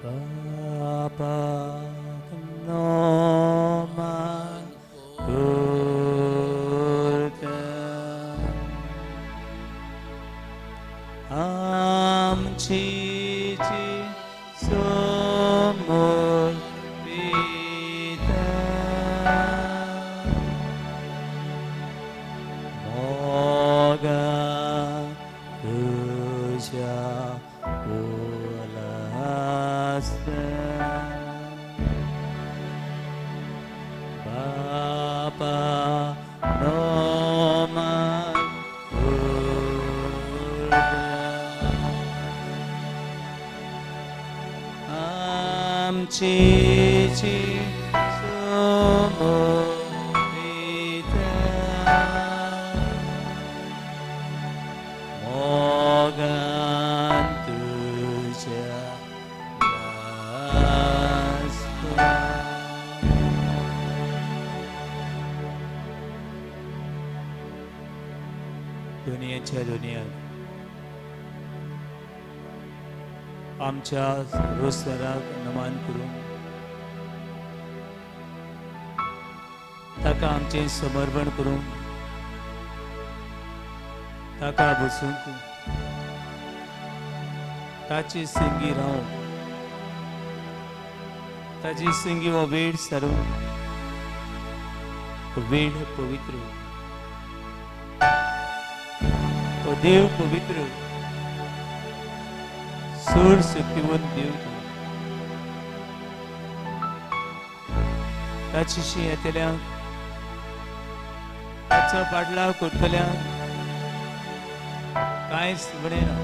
बापाक नमन करता. आमची जी समोर पिता मोगान तुज्या उलासता. बापा नमन करता. आमची जी समोर पिता मोगान तुज्या उलासता. दुनियेच्या दुनियात आमच्या रोजदाराक नमन करून ताका आमचें समर्पण करून ताका बसूंक ताची संगी रावूंक, ताची संगी हो वेळ सारूंक. हो वेळ पवित्र, हो देव पवित्र, सूर शक्तिवंत देव तूं. ताचीशी येतल्यांक, ताचो पाडलाव करतल्यांक कांयच उणें ना.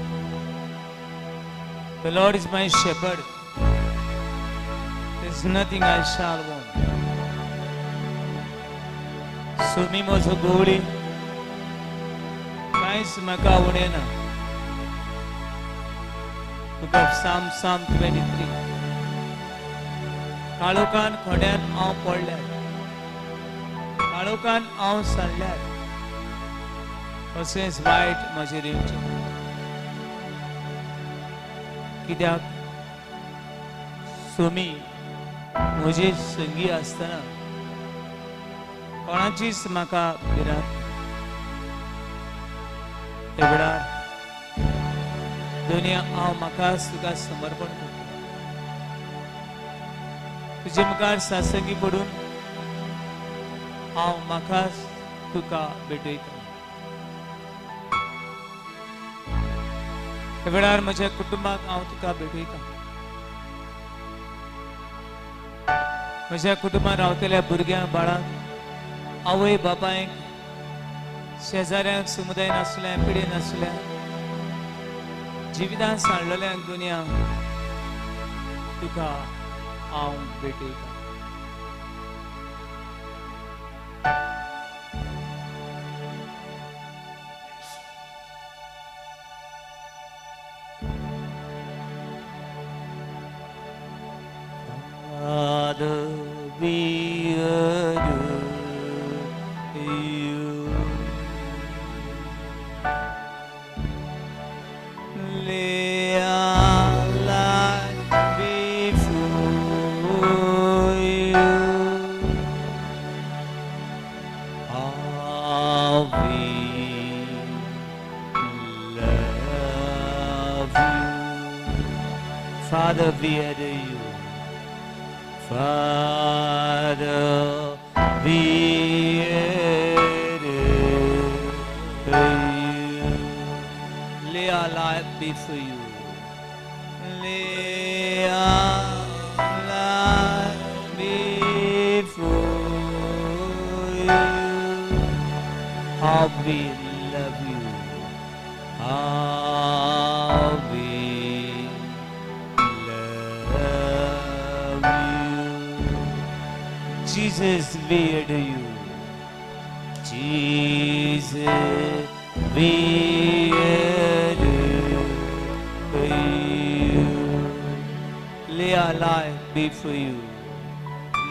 The Lord is my shepherd. There's nothing I shall want. Somi म्हजो गवळी, कांयच म्हाका उणें ना. Book of Psalm, Psalm 23. काळोखान खोड्यान हांव पडल्यार, काळोखान हांव सांडल्यार, तशेंच वायट म्हजेर येवचें, कित्याक सोमी म्हजे संगी आसतना कोणाचीच म्हाका भिरांत. ह्या वेळार दुनिया हांव म्हाका तुका समर्पण करता. तुजे मुखार सासंगी पडून हांव म्हाका तुका भेटयता. ह्या वेळार म्हज्या कुटुंबाक हांव तुका भेटयता. म्हज्या कुटुंबात रावतल्या भुरग्यां बाळांक, आवय बापायक, शेजाऱ्यांक, समुदाय नासल्या, पिढी नासल्या, जिवितांत सांडलेल्यांक दुनिया तुका हांव भेटयता. Father, we adore you. Lay our life before you. How we love you. Father, we adore you. Father, we adore you. Lay our life before you. Lay our life before you. How we love you. How we love you. Jesus, we adore you. Jesus, we adore you. Lay our life before you.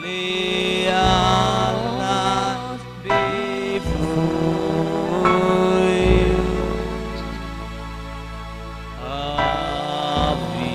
Lay our life before you. How we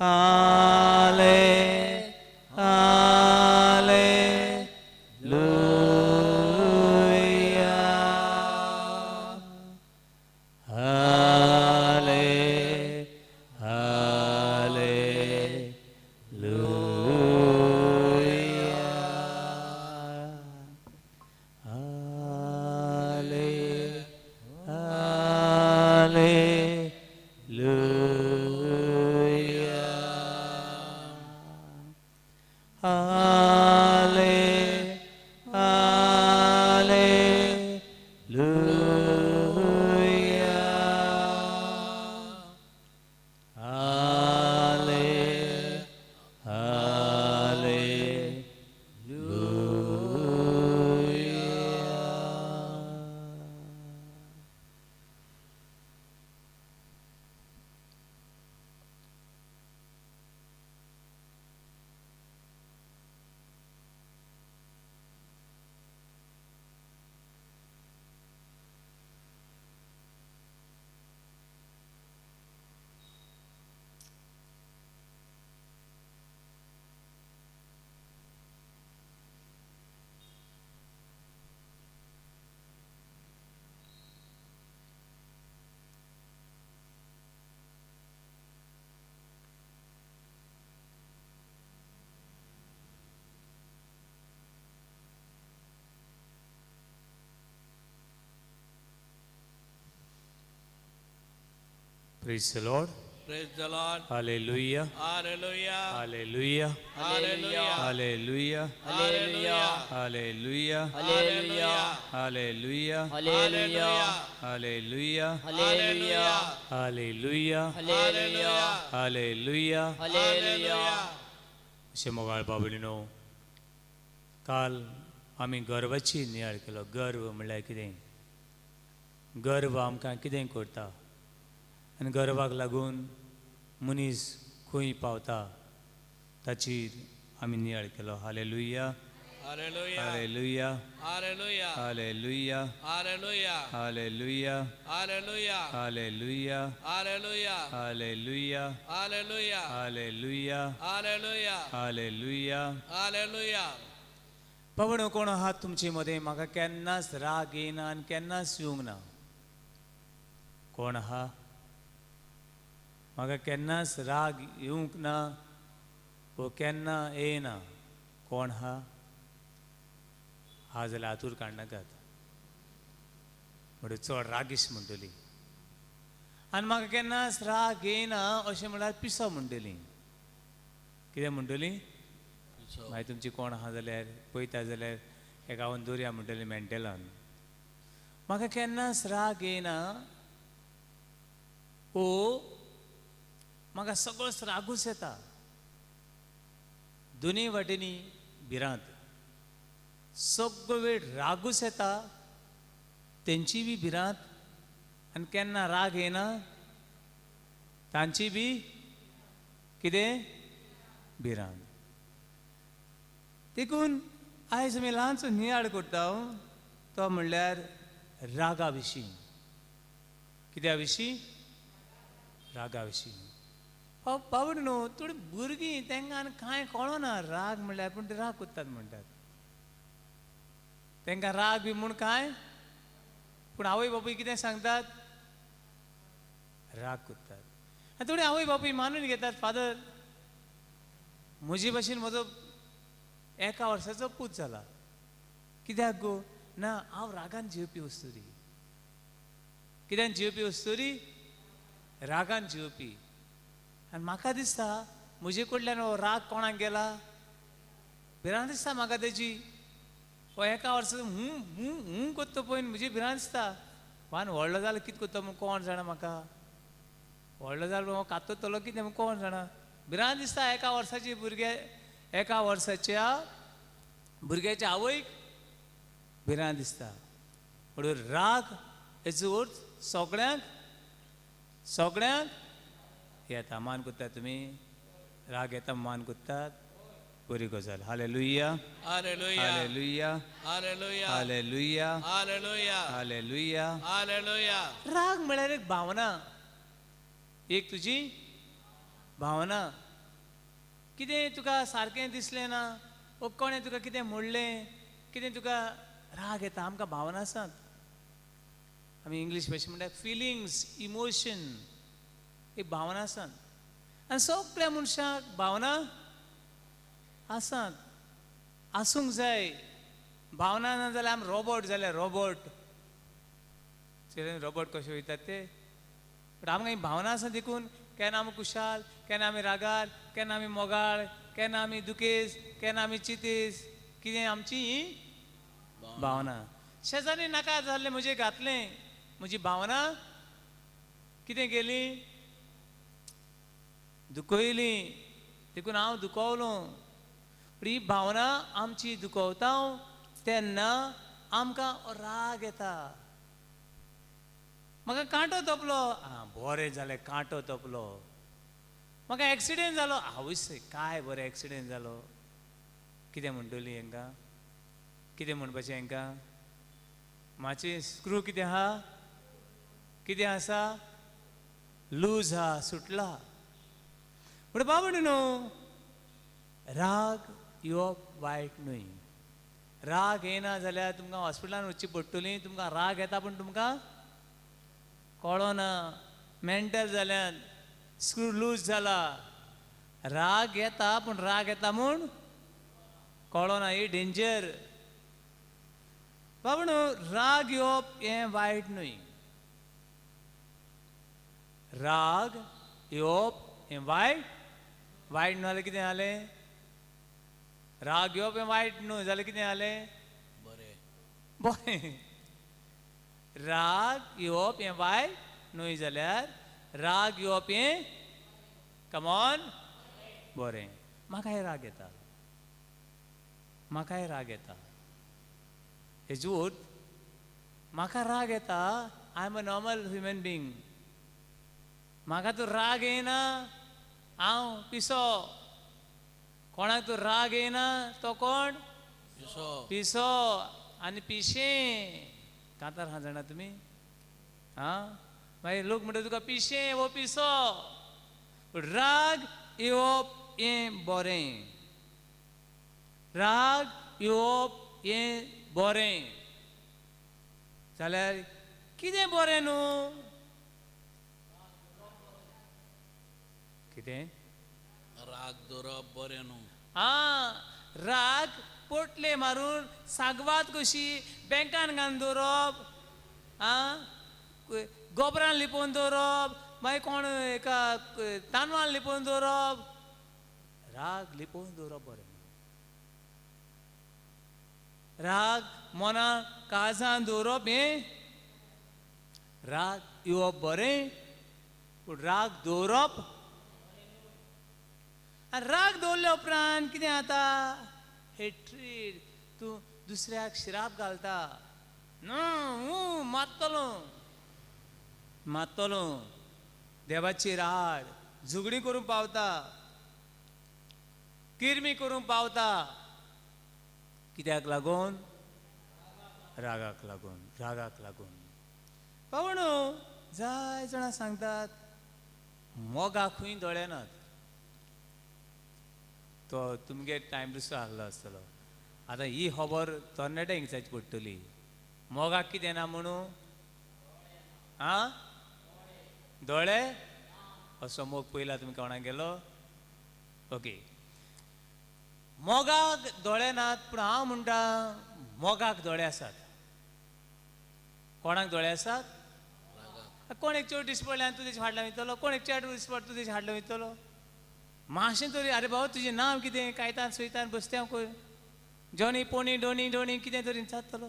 Halle, Hallelujah. Halle, Hallelujah. Halle, Hallelujah. Halle, Hallelujah. Halle, Hallelujah. Praise the Lord. Praise the Lord. Hallelujah. Hallelujah. Hallelujah. Hallelujah. Hallelujah. Hallelujah. Hallelujah. Hallelujah. Hallelujah. Hallelujah. Hallelujah. Hallelujah. Hallelujah. Hallelujah. Hallelujah. Hallelujah. अशें मोगाळ बाबडीनो, काल आमी गर्वाची नियाळ केलो. गर्व म्हणल्यार कितें, गर्व आमकां कितें करता आनी गर्वाक लागून मनीस खंय पावता ताची आमी नियाळ केलो. Hallelujah. Hallelujah. Hallelujah. Hallelujah. Hallelujah. Hallelujah. Hallelujah. Hallelujah. Hallelujah. Hallelujah. Hallelujah. Hallelujah. Hallelujah. Hallelujah. Hallelujah. Hallelujah. बाबडो, कोण आहात तुमचे मदें म्हाका केन्नाच राग येयना आनी केन्नाच येवंक ना? कोण आहा म्हाका केन्नाच राग येवंक ना वो केन्ना येयना? कोण आहा? हा जाल्यार आतूर काडनाकात, म्हणटकीर चड रागीश म्हणटली. आनी म्हाका केन्नाच राग येयना अशें म्हणल्यार पिसो म्हणटली. कितें म्हणटली? मागीर तुमची कोण आहा जाल्यार पळयता जाल्यार एकावन दवरया म्हणटली मेंटेलान. म्हाका केन्नाच राग येयना ओ म्हाका सगळोच रागूच येता. दोनूय वाटेनी भिरांत. सगळो वेळ रागूच येता, तेंची बी भिरांत, आनी केन्ना राग येना तांची बी कितें भिरांत. देखून आयज आमी ल्हानसो नियाळ करता तो म्हणल्यार रागा विशीं. कित्या विशीं? रागा विशीं. बाबड न्हू, थोडी भुरगीं तांकां आनी कांय कळना राग म्हणल्यार, पूण ते राग करतात म्हणटात. तांकां राग बी म्हूण कांय, पूण आवय बापूय कितें सांगतात? राग करतात. आनी थोडी आवय बापूय मानून घेतात, फादर म्हजे भाशेन म्हजो एका वर्साचो पूत जाला. कित्याक गो? ना, हांव रागान जिवपी वस्तुरी. कित्यान जिवपी वस्तुरी? रागान जिवपी. आनी म्हाका दिसता म्हजे कडल्यान हो राग कोणाक गेला? भिरांत दिसता म्हाका तेजी. हो एका वर्साचो हूं हूं हूं करता पळय, म्हजी भिरांत दिसता. वान व्हडलो जालो कितें करता म्हूण कोण जाणा म्हाका. व्हडलो जालो हांव कातरतलो कितें म्हूण कोण जाणा. भिरांत दिसता एका वर्साची भुरगे, एका वर्साच्या भुरग्याच्या आवयक भिरांत दिसता. म्हणून राग हेचो अर्थ सगळ्यांक सगळ्यांक येता. मान करतात तुमी? राग येता मान करतात? बरी गजाल. Hallelujah. Hallelujah. Hallelujah. Hallelujah. Hallelujah. Hallelujah. Hallelujah. Hallelujah. राग म्हळ्यार एक भावना, एक तुजी भावना. कितें तुका सारकें दिसलें ना, वो कोणें तुका कितें म्हणलें, कितें तुका राग येता. आमकां भावना आसात. आमी इंग्लीश भाशेन म्हणटा फिलिंग्स, इमोशन, एक भावना आसात. आनी सगळ्या मनशाक भावना आसात, आसूंक जाय. भावना ना जाल्यार आमी रोबोट जाल्यार, रोबोट रोबोट कशे वयतात ते. बट आमकां ही भावना आसा देखून केन्ना आमी खुशाल, केन्ना आमी रागार, केन्ना आमी मोगाळ, केन्ना आमी दुखेस, केन्ना आमी चिंतेस. कितें आमची ही भावना. शेजारी नाका जाल्लें म्हजें घातलें, म्हजी भावना कितें गेली, दुखयली, देखून हांव दुखवलो. पूण ही भावना आमची दुखवता तेन्ना आमकां राग येता. म्हाका कांटो तोपलो, आं बरें जालें कांटो तोपलो. म्हाका एक्सिडेंट जालो, आवयस काय बरें एक्सिडेंट जालो. कितें म्हणटली हांकां, कितें म्हणपाचें हांकां? मातशें स्क्रू कितें आहा, कितें आसा, लूज आहा, सुटला. पूण बाबा न्हू, राग येवप वायट न्हय. राग येना जाल्यार तुमकां हॉस्पिटलान वचची पडटली. तुमकां राग येता पूण तुमकां कळना, मेंटल जाल्यान, स्क्रू लूज जाला. राग येता पूण राग येता म्हूण कळना, ही डेंजर. बाबा न्हू, राग येवप हें वायट न्हय. राग येवप हें वायट वायट न्हय जाल्यार कितें जालें? राग येवप हें वायट न्हय जाल्यार कितें जालें? बरें बरें. राग येवप हें वायट न्हय जाल्यार राग येवप हें कमॉन बरें. म्हाकाय राग येता, म्हाकाय राग येता. हेजो अर्थ म्हाका राग येता, I am a normal human being. म्हाका तूं राग येना, हांव पिसो. कोणाक तूं राग येना तो कोण? पिसो. पिसो आनी पिशें. कांतार आहा जाणा तुमी? आं, मागीर लोक म्हणटा तुका पिशें वो पिसो. पूण राग येवप हें बरें, राग येवप हें बरें. जाल्यार कितें बरें न्हू? कितें राग दवरप बरें न्हू? आं, राग पोटले मारून सागवात कशी बँकान घालून दवरप, आं गोबरान लिपोवन दवरप, मागीर कोण एका तांदळान लिपोवन दवरप. राग लिपोवन दवरप बरें. राग मना काळजान दवरप हें, राग येवप बरें पूण राग दवरप. आनी राग दवरल्या उपरांत कितें जाता? हेट्रीड. तूं दुसऱ्याक शिराप घालता, न्हू मारतलो मारतलो, देवाची राड झगडी करूंक पावता, किरमी करूंक पावता. कित्याक लागून? रागाक लागून, रागाक लागून. पावणो जाय जाणां सांगतात मोगाक खंय दोळे नात. तो तुमगे टायम दुसरो आहलो आसतलो. आतां ही खबर तरणाट्यांक जायची पडटली. मोगाक कितें ना म्हणू? आं, दोळे? असो मोग पयला तुमी कोणाक गेलो? ओके, मोगाक दोळे नात पूण हांव म्हणटा मोगाक दोळे आसात. कोणाक दोळे आसात? कोण एक चेडूं दिस पडलें आनी तूं तेजे फाटल्यान वयतलो, कोण एक चेडूं दिस पडलें तूं तेजे फाटल्यान वयतलो. मातशें तरी अरे बाबा तुजें नांव कितें? कायतान सोयतान बसते हांव खंय जॉनी पोनी डोनी डोनी कितें तरी जातलो.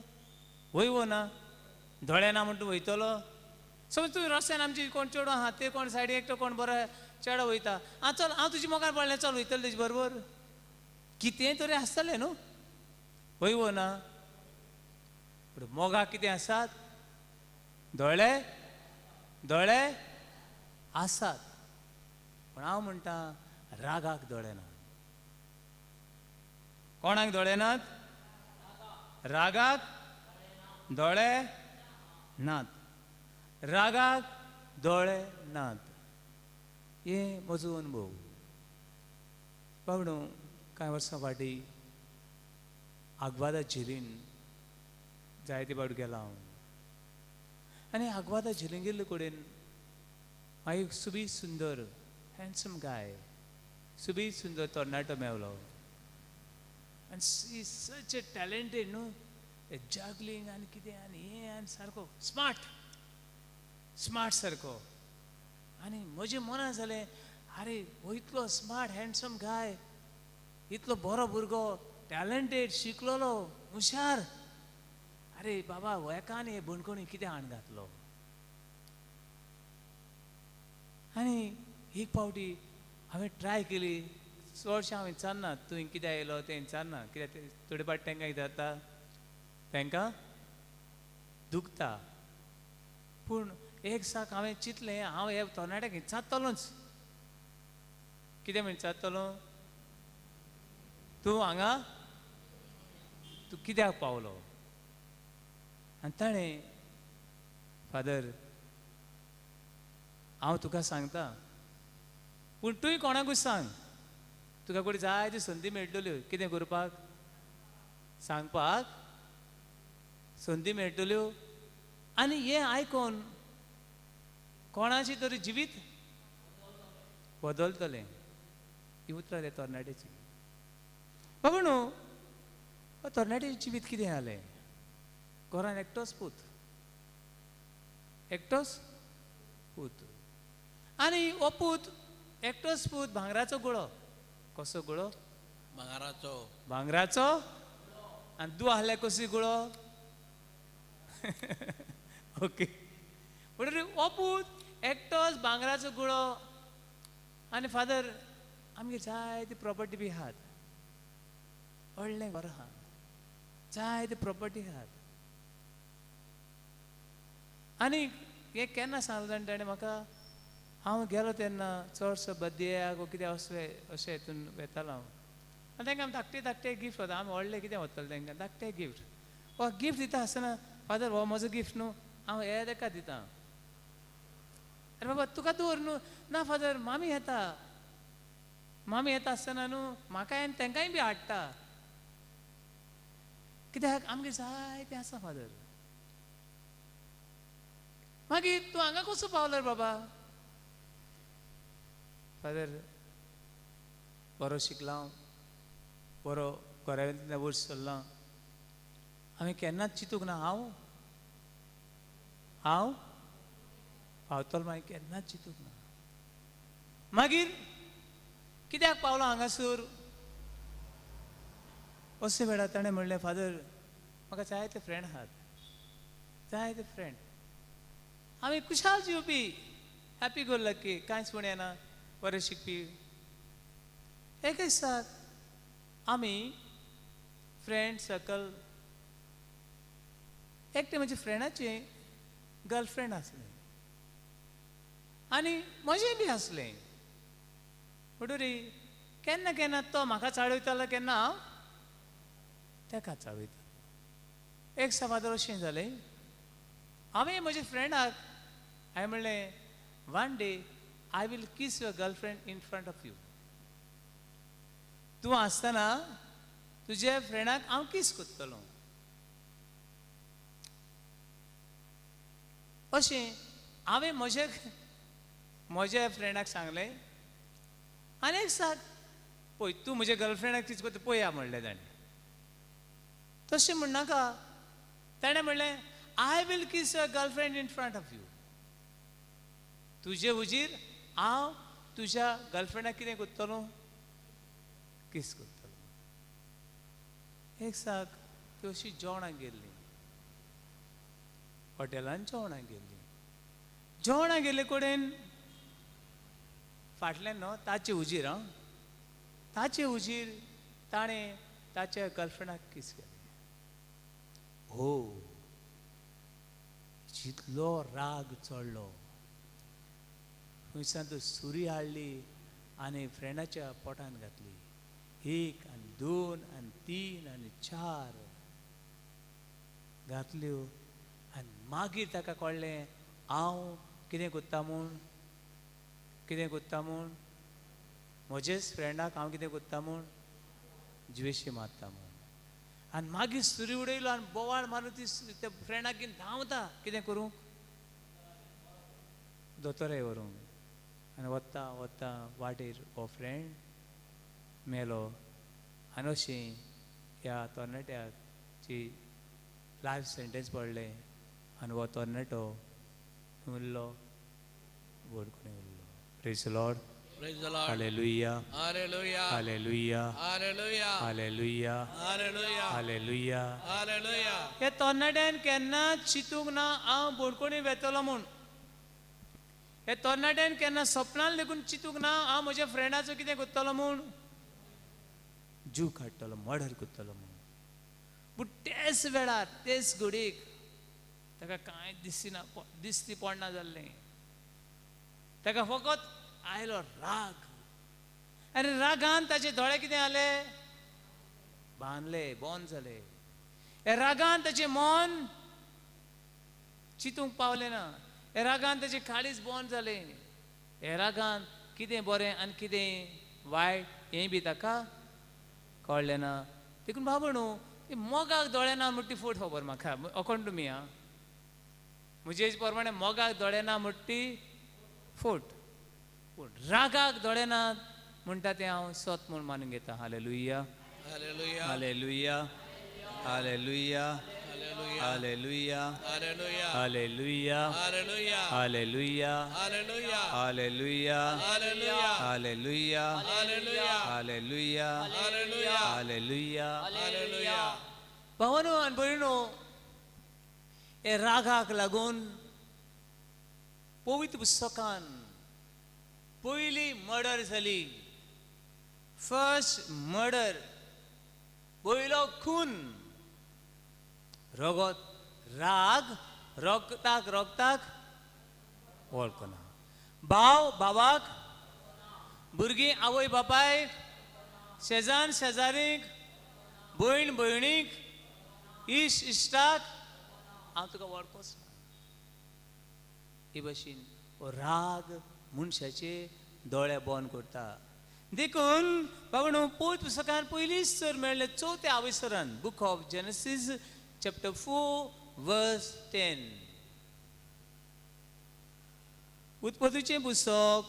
वय वो ना दोळे ना म्हण तूं वयतलो. समज तूं रस्त्यान आमची कोण चेडूं आहा ते कोण सायडीक एकटो कोण बरो चेडो वयता, आं चल हांव तुजी मोगान पडलें चल वयतलो तेजे बरोबर. कितें तरी आसतलें न्हू. वय वो ना? पूण मोगाक कितें आसात? दोळे दोळे आसात. पूण हांव म्हणटा रागाक दोळे ना. कोणाक दोळे नात? रागाक दोळे नात. रागाक दोळे नात. हे म्हजो अनुभव. बाबडो, कांय वर्सां फाटीं आग्वादा झेलीन जायते फावट गेला हांव आनी आग्वादा झेलीन गेल्ले कडेन म्हाका एक सुबीत सुंदर हँडसम गाय, सुबीत सुंदर तरणाटो मेवलो. आनी he such a talented न्हू, जगलिंग आनी कितें आनी हें आनी सारको स्मार्ट स्मार्ट सारको. आनी म्हज्या मनां जालें, आरे हो इतलो स्मार्ट हँडसम गाय, इतलो बरो भुरगो, टॅलंटेड, शिकलोलो, हुशार, अरे बाबा हो एका आनी हे बणकणी कितें हाण घातलो. आनी एक पावटी हांवें ट्राय केली. चडशें हांव विचारना तूं कित्याक येयलो तें विचारना, कित्याक तें थोडे फावट तांकां कितें जाता, तांकां दुखता. पूण एक साक हांवें चिंतलें, हांव ह्या तरणाट्याक विचारतलोच. कितें विचारतलो? तूं हांगा तूं कित्याक पावलो? आनी ताणें, फादर हांव तुका सांगता, पूण तूंय कोणाकूच सांग, तुका कडेन जायत्यो संदी मेळटल्यो कितें करपाक, सांगपाक संदी मेळटल्यो. आनी हें आयकोन कोणाची तरी जिवीत बदलतलें. ही उतरां त्या तरणाट्याची. बाबा न्हू, तरणाट्याचें जिवीत कितें जालें? घरान एकटोच पूत, एकटोच पूत. आनी हो पूत एकटोच पूत भांगराचो गुळो. कसो गुळो? भांगराचो. भांगराचो. आनी तूं आहल्यार कसो गुळो? ओके. म्हणटकीर हो पूत एकटोच भांगराचो गुळो. आनी फादर आमगेर जायती प्रॉपर्टी बी आहात, व्हडलें घर आहा, जायती प्रॉपर्टी आहात. आनी हें केन्ना सांगलें जाणा ताणें म्हाका, हांव गेलो तेन्ना चडसो बद्दयाक वो कितें असलें अशें हितून वेतालो हांव. आनी तांकां आमी धाकटे धाकटे गिफ्ट वता, आमी व्हडलें कितें वतलें तांकां धाकटे गिफ्ट. हो गिफ्ट दिता आसतना, फादर हो म्हजो गिफ्ट न्हू, हांव हे ताका दिता. अरे बाबा तुका दवर न्हू. ना फादर, मामी येता, मामी येता आसतना न्हू म्हाकाय आनी तांकांय बी हाडटा, कित्याक आमगेर जायतें आसा फादर. मागीर तूं हांगा कसो पावलो रे बाबा? फादर बरो शिकला हांव, बरो घरांतल्यान वयर सरला, हांवें केन्नाच चिंतूंक ना हांव हांव पावतलो, मागीर केन्नाच चिंतूंक ना. मागीर कित्याक पावलो हांगासर? अशे वेळार ताणें म्हणलें, फादर म्हाका जायते फ्रेंड आहात, जायते फ्रेंड, आमी खुशाल जिवपी, हॅपी गो लकी, कांयच म्हण येना, बरें शिकपी. एक दिसाक आमी फ्रेंड सर्कल, एकटें म्हज्या फ्रेंडाचें गर्लफ्रेंड आसलें आनी म्हजें बी आसलें. म्हणटरी केन्ना केन्ना तो म्हाका चाळयतालो, केन्ना हांव ताका चाळयतालो. एक फादर अशें जालें, हांवें म्हज्या फ्रेंडाक हांवें म्हणलें, one day I will kiss your girlfriend in front of you. तूं आसतना तुज्या फ्रेंडाक हांव किस करतलो. अशें हांवें म्हज्या म्हज्या फ्रेंडाक सांगलें. आनी एक साक पळय तूं म्हज्या गर्लफ्रेंडाक किस करता पळया म्हणलें ताणें. तशें म्हणनाका, ताणें म्हणलें, I will kiss your girlfriend in front of you. तुजे हुजीर हांव तुज्या गर्लफ्रेंडाक कितें करतलो? किस करतलो. एक साक ती अशी जेवणाक गेल्ली, हॉटेलान जेवणाक गेल्ली. जेवणाक गेल्ले कडेन फाटल्यान न्हू ताचे हुजीर, आं ताचे हुजीर ताणें ताच्या गर्लफ्रेंडाक किस केलें. हो जितलो राग चडलो, खंयसान तो सुरी हाडली आनी फ्रेंडाच्या पोटान घातली. 1 आनी 2 आनी 3 आनी 4 घातल्यो. आनी मागीर ताका कळ्ळें हांव कितें करता म्हूण, कितें कोत्ता म्हूण, म्हजेच फ्रेंडाक हांव कितें कोत्ता म्हूण, जिवेशी मारता म्हूण. आनी मागीर सुरी उडयलो आनी बोवाळ मारून ती त्या फ्रेंडाक घेवन धांवता, कितें करूंक, दोतोराय व्हरूंक. आनी वता वता वाटेर हो फ्रेंड मेलो. आनी अशें ह्या तरणाट्याक जी लायफ सेंटेन्स पडलें आनी हो तरणाटो उरलो, बोडकुणी उरलो. Praise Lord. Praise the Lord. Hallelujah. Hallelujah. Hallelujah. Hallelujah. Hallelujah. Hallelujah. Hallelujah. Hallelujah. हे तरणाट्यान केन्ना चिंतूंक ना हांव बोडकोणी वेतलो म्हूण. हे तरणाट्यान केन्ना सपनान लेगून चिंतूंक ना हांव म्हज्या फ्रेंडाचो कितें करतलो म्हूण, जीव काडटलो, मर्डर करतलो म्हूण. पूण तेच वेळार तेच घडयेक ताका कांय दिसना, दिसती पडना जाल्लें. ताका फकत आयलो राग, आनी रागान ताचे दोळे कितें जाले, बांदले, बंद जाले. ह्या रागान ताचें मन चिंतूंक पावलें ना. ह्या रागान ताचें काळीज बंद जालें. ह्या रागान कितें बरें आनी कितें वायट हें बी ताका कळ्ळें ना. देखून बाबा न्हू, ती मोगाक दोळे ना म्हूण ती फट खबर म्हाका, अकोण तुमी आं, म्हजे प्रमाणे मोगाक दोळे ना म्हूण ती फट, पूण रागाक दोळे ना म्हणटा तें हांव सत म्हूण मानून घेता. Hallelujah. Hallelujah. Hallelujah. Hallelujah. Hallelujah. Hallelujah. Hallelujah. Hallelujah. Hallelujah. Hallelujah. Hallelujah. Hallelujah. Hallelujah. Hallelujah. Hallelujah. Hallelujah. Hallelujah. Hallelujah. Hallelujah. भावानो आनी भयणो, हे रागाक लागून पवित्र पुस्तकान पयली मर्डर जाली, फर्स्ट मर्डर, पयलो खून. रगत, राग रगताक रगताक वळखना. भाव भावाक, भुरगीं आवय बापायक, शेजान शेजारीक, भयण भयणीक, इश्ट इश्टाक, हांव तुका वळखोच ना. हे भशेन हो राग मनशाचे दोळे बंद करता. देखून बाबा न्हू, पवित्र पुस्तकान पयलींच तर मेळ्ळें चवथ्या आविसरान, book of Genesis chapter 4 verse 10. उत्पत्तीचें पुस्तक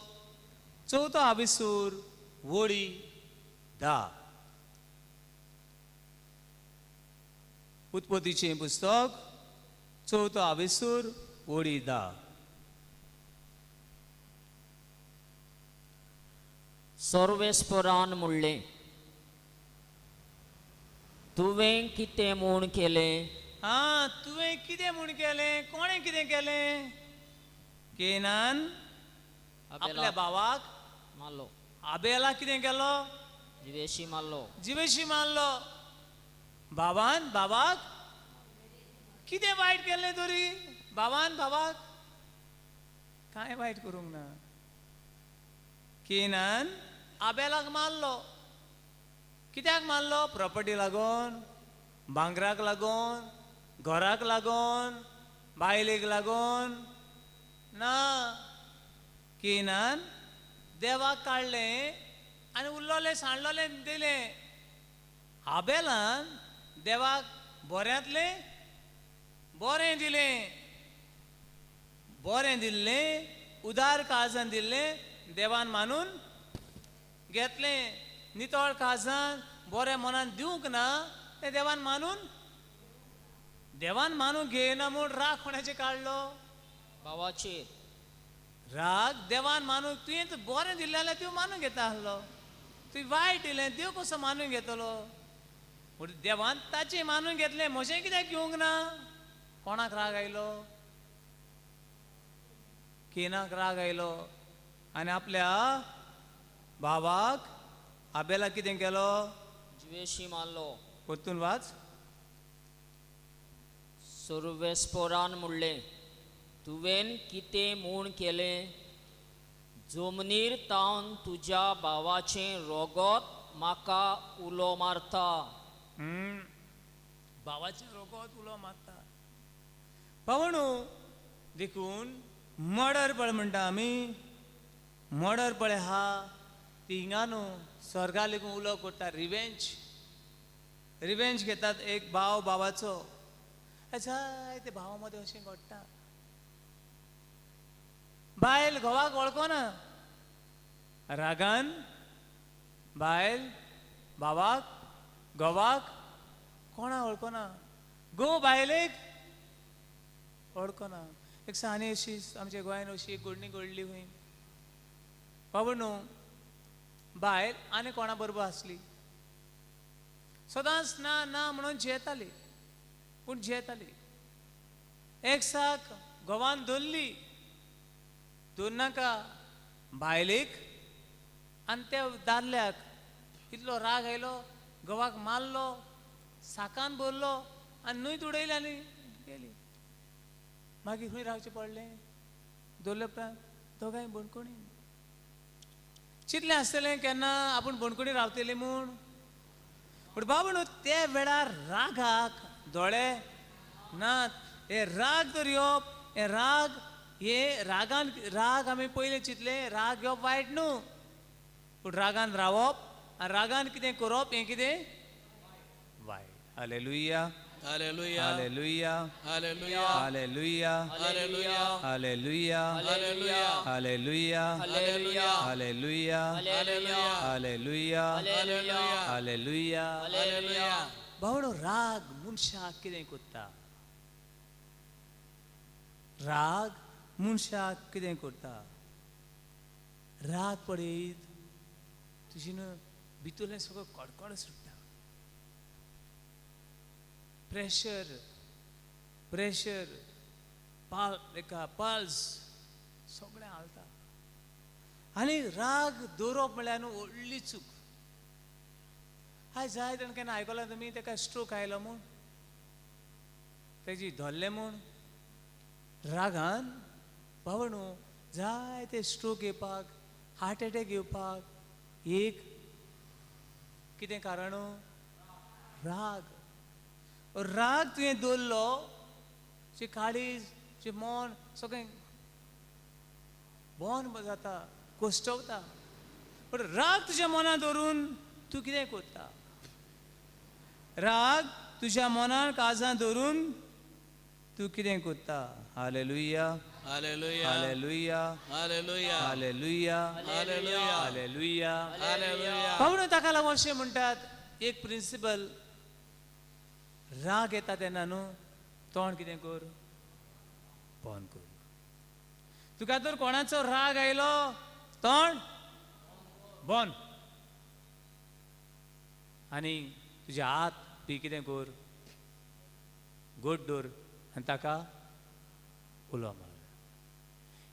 चवथो आविसूर वळी 10. उत्पत्तीचें पुस्तक चवथो आविसूर वळी 10. सर्वेस्परान म्हणलें, तुवें कितें म्हूण केलें? आं, तुवें कितें म्हूण केलें? कोणें कितें केलें? केनान आपल्या भावाक मारलो. आबेलाक कितें केलो? जिवेशी मारलो. जिवेशी मारलो. भावान भावाक कितें वायट केलें तरी? भावान भावाक कांय वायट करूंक ना. केनान आबेलाक मारलो. कित्याक मारलो? प्रॉपर्टी लागून, भांगराक लागून, घराक लागून, बायलेक लागून ना. केनान देवाक काडलें आनी उरलोलें सांडलोलें दिलें. आबेलान देवाक बऱ्यांतलें बरें दिलें, बरें दिल्लें, उदार काळजान दिल्लें, देवान मानून घेतलें. नितळ काळजान बरें मनान दिवंक ना तें देवान मानून, देवान मानून घेयना म्हूण राग कोणाचेर काडलो? भावाचेर राग. देवान मानून, तुवें बरें दिल्लें जाल्यार तूं मानून घेता आसलो, तुवें वायट दिलें देव कसो मानून घेतलो? पूण देवान ताचें मानून घेतलें, म्हजें कित्याक घेवंक ना? कोणाक राग आयलो? केनाक राग आयलो आनी आपल्या भावाक आबेलाक कितें केलो? जिवेशी मारलो. परतून वाच. सर्वेस्परान म्हणलें, तुवें कितें म्हूण केलें? जमनीर तावन तुज्या भावाचें रगत म्हाका उलो मारता. भावाचें रगत उलो मारता. भावानो, देखून मर्डर पळय म्हणटा आमी, मर्डर पळय आहा ती हिंगा न्हू स्वर्गा लेगून उलो करता. रिवेंज, रिवेंज घेतात एक भाव भावाचो. जाय ते भावा मदें अशें घडटा. बायल घोवाक वळखना, रागान बायल भावाक घोवाक कोणा वळखना, घोव बायलेक वळखना. एक आनी अशी आमच्या गोंयान अशी एक घडणी घडली खंय बाबा न्हू, बायल आनी कोणा बरोबर आसली, सदांच ना ना म्हणून जियेताली, पूण जियेताली. एक साक घोवान धरली, धरनाका बायलेक आनी त्या दादल्याक इतलो राग आयलो, घोवाक मारलो, साकान भरलो आनी न्हंयत उडयली आनी गेली. मागीर खंय रावचें पडलें? दवरले उपरांत दोगांय बणकोणी चिंतलें आसतलें केन्ना आपूण बणकोणी रावतली म्हूण. पूण बाबा न्हू त्या वेळार रागाक दोळे नात. हे राग तर येवप, हे राग, हे रागान, राग आमी पयलें चिंतलें राग येवप वायट न्हू, पूण रागान रावप आनी रागान कितें करप हें कितें वायट. Hallelujah, hallelujah. Hallelujah, hallelujah. Hallelujah, hallelujah. Hallelujah, hallelujah. Hallelujah, hallelujah. Hallelujah, hallelujah. Hallelujah, hallelujah. Hallelujah. Hallelujah. बावडो राग मनशाक कितें करता? राग मनशाक कितें करता? राग पळयत तुजी न्हू भितरलें सगळें कडकड सुट्टा. प्रेशर, प्रेशर, पाल एका पल्स सगळें हालता. आनी राग दवरप म्हळ्यार न्हू व्हडली चूक. आयज जाय जाण केन्ना आयकलां तुमी ताका स्ट्रोक आयलो म्हूण, तेजी धरलें म्हूण? रागान बाबा न्हू जाय ते स्ट्रोक येवपाक, हार्ट एटॅक येवपाक एक कितें कारण? राग. राग तुवें दवरलो, तुजें काळीज, तुजें मन सगळें बंद जाता, कोश्टवता. पूण राग तुज्या मनान दवरून तूं कितें करता? राग तुज्या मनान काळजान दवरून तूं कितें करता? Hallelujah, hallelujah. Hallelujah, hallelujah. Hallelujah, hallelujah. Hallelujah. Hallelujah. बाबा ताका लागून अशें म्हणटात एक प्रिंसिपल, राग येता तेन्ना न्हू तोंड कितें कर? बंद कर. तुका तर कोणाचो राग आयलो, तोंड बंद, आनी तुजे हात बी कितें कर? गोड दवर आनी ताका उलो मार.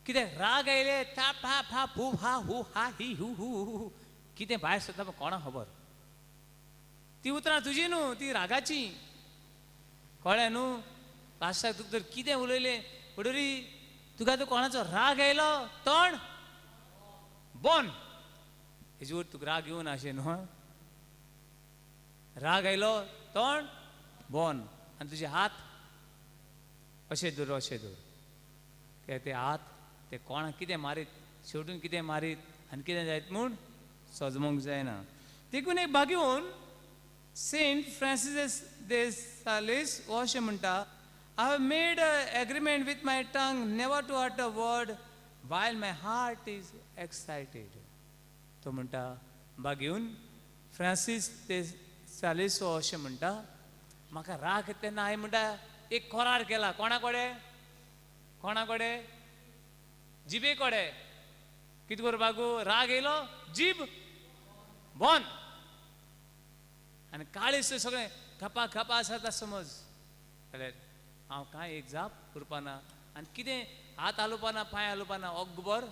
कितें राग आयले, था फा फा फू हा हू हा ही हू हू हू कितें भायर सरता पण कोणाक खबर. ती उतरां तुजी न्हू, ती रागाची. कळ्ळें न्हू? लास्टाक तुका तर कितें उलयलें म्हणटरी तुका तर कोणाचो राग आयलो, तोंड बंद. हेजे वयर तुका राग येवना अशें न्हू. राग आयलो, तोंड बंद, आनी तुजे हात अशें दवर, अशें दवर. कित्याक ते हात ते कोणाक कितें मारीत, शेवटून कितें मारीत आनी कितें जायत म्हूण सजमोंक जायना. देखून एक बागेवन सेंट फ्रांसीस दे सालेस हो अशें म्हणटा, I have made a agreement with my tongue never to utter a word while my heart is excited. तो म्हणटा बागेवन फ्रांसीस दे सालेस हो अशें म्हणटा, म्हाका राग येता तेन्ना हांवें म्हणटा एक करार केला. कोणा कडेन? कोणा कडेन? जिबे कडेन. कितें करपाक? राग येयलो, जीब बंद, आनी काळीज सगळें खपा खपा आसा समज, जाल्यार हांव कांय एक जाप करपाना आनी कितें हात हालोवपाना, पांय हालोवपाना, अकबर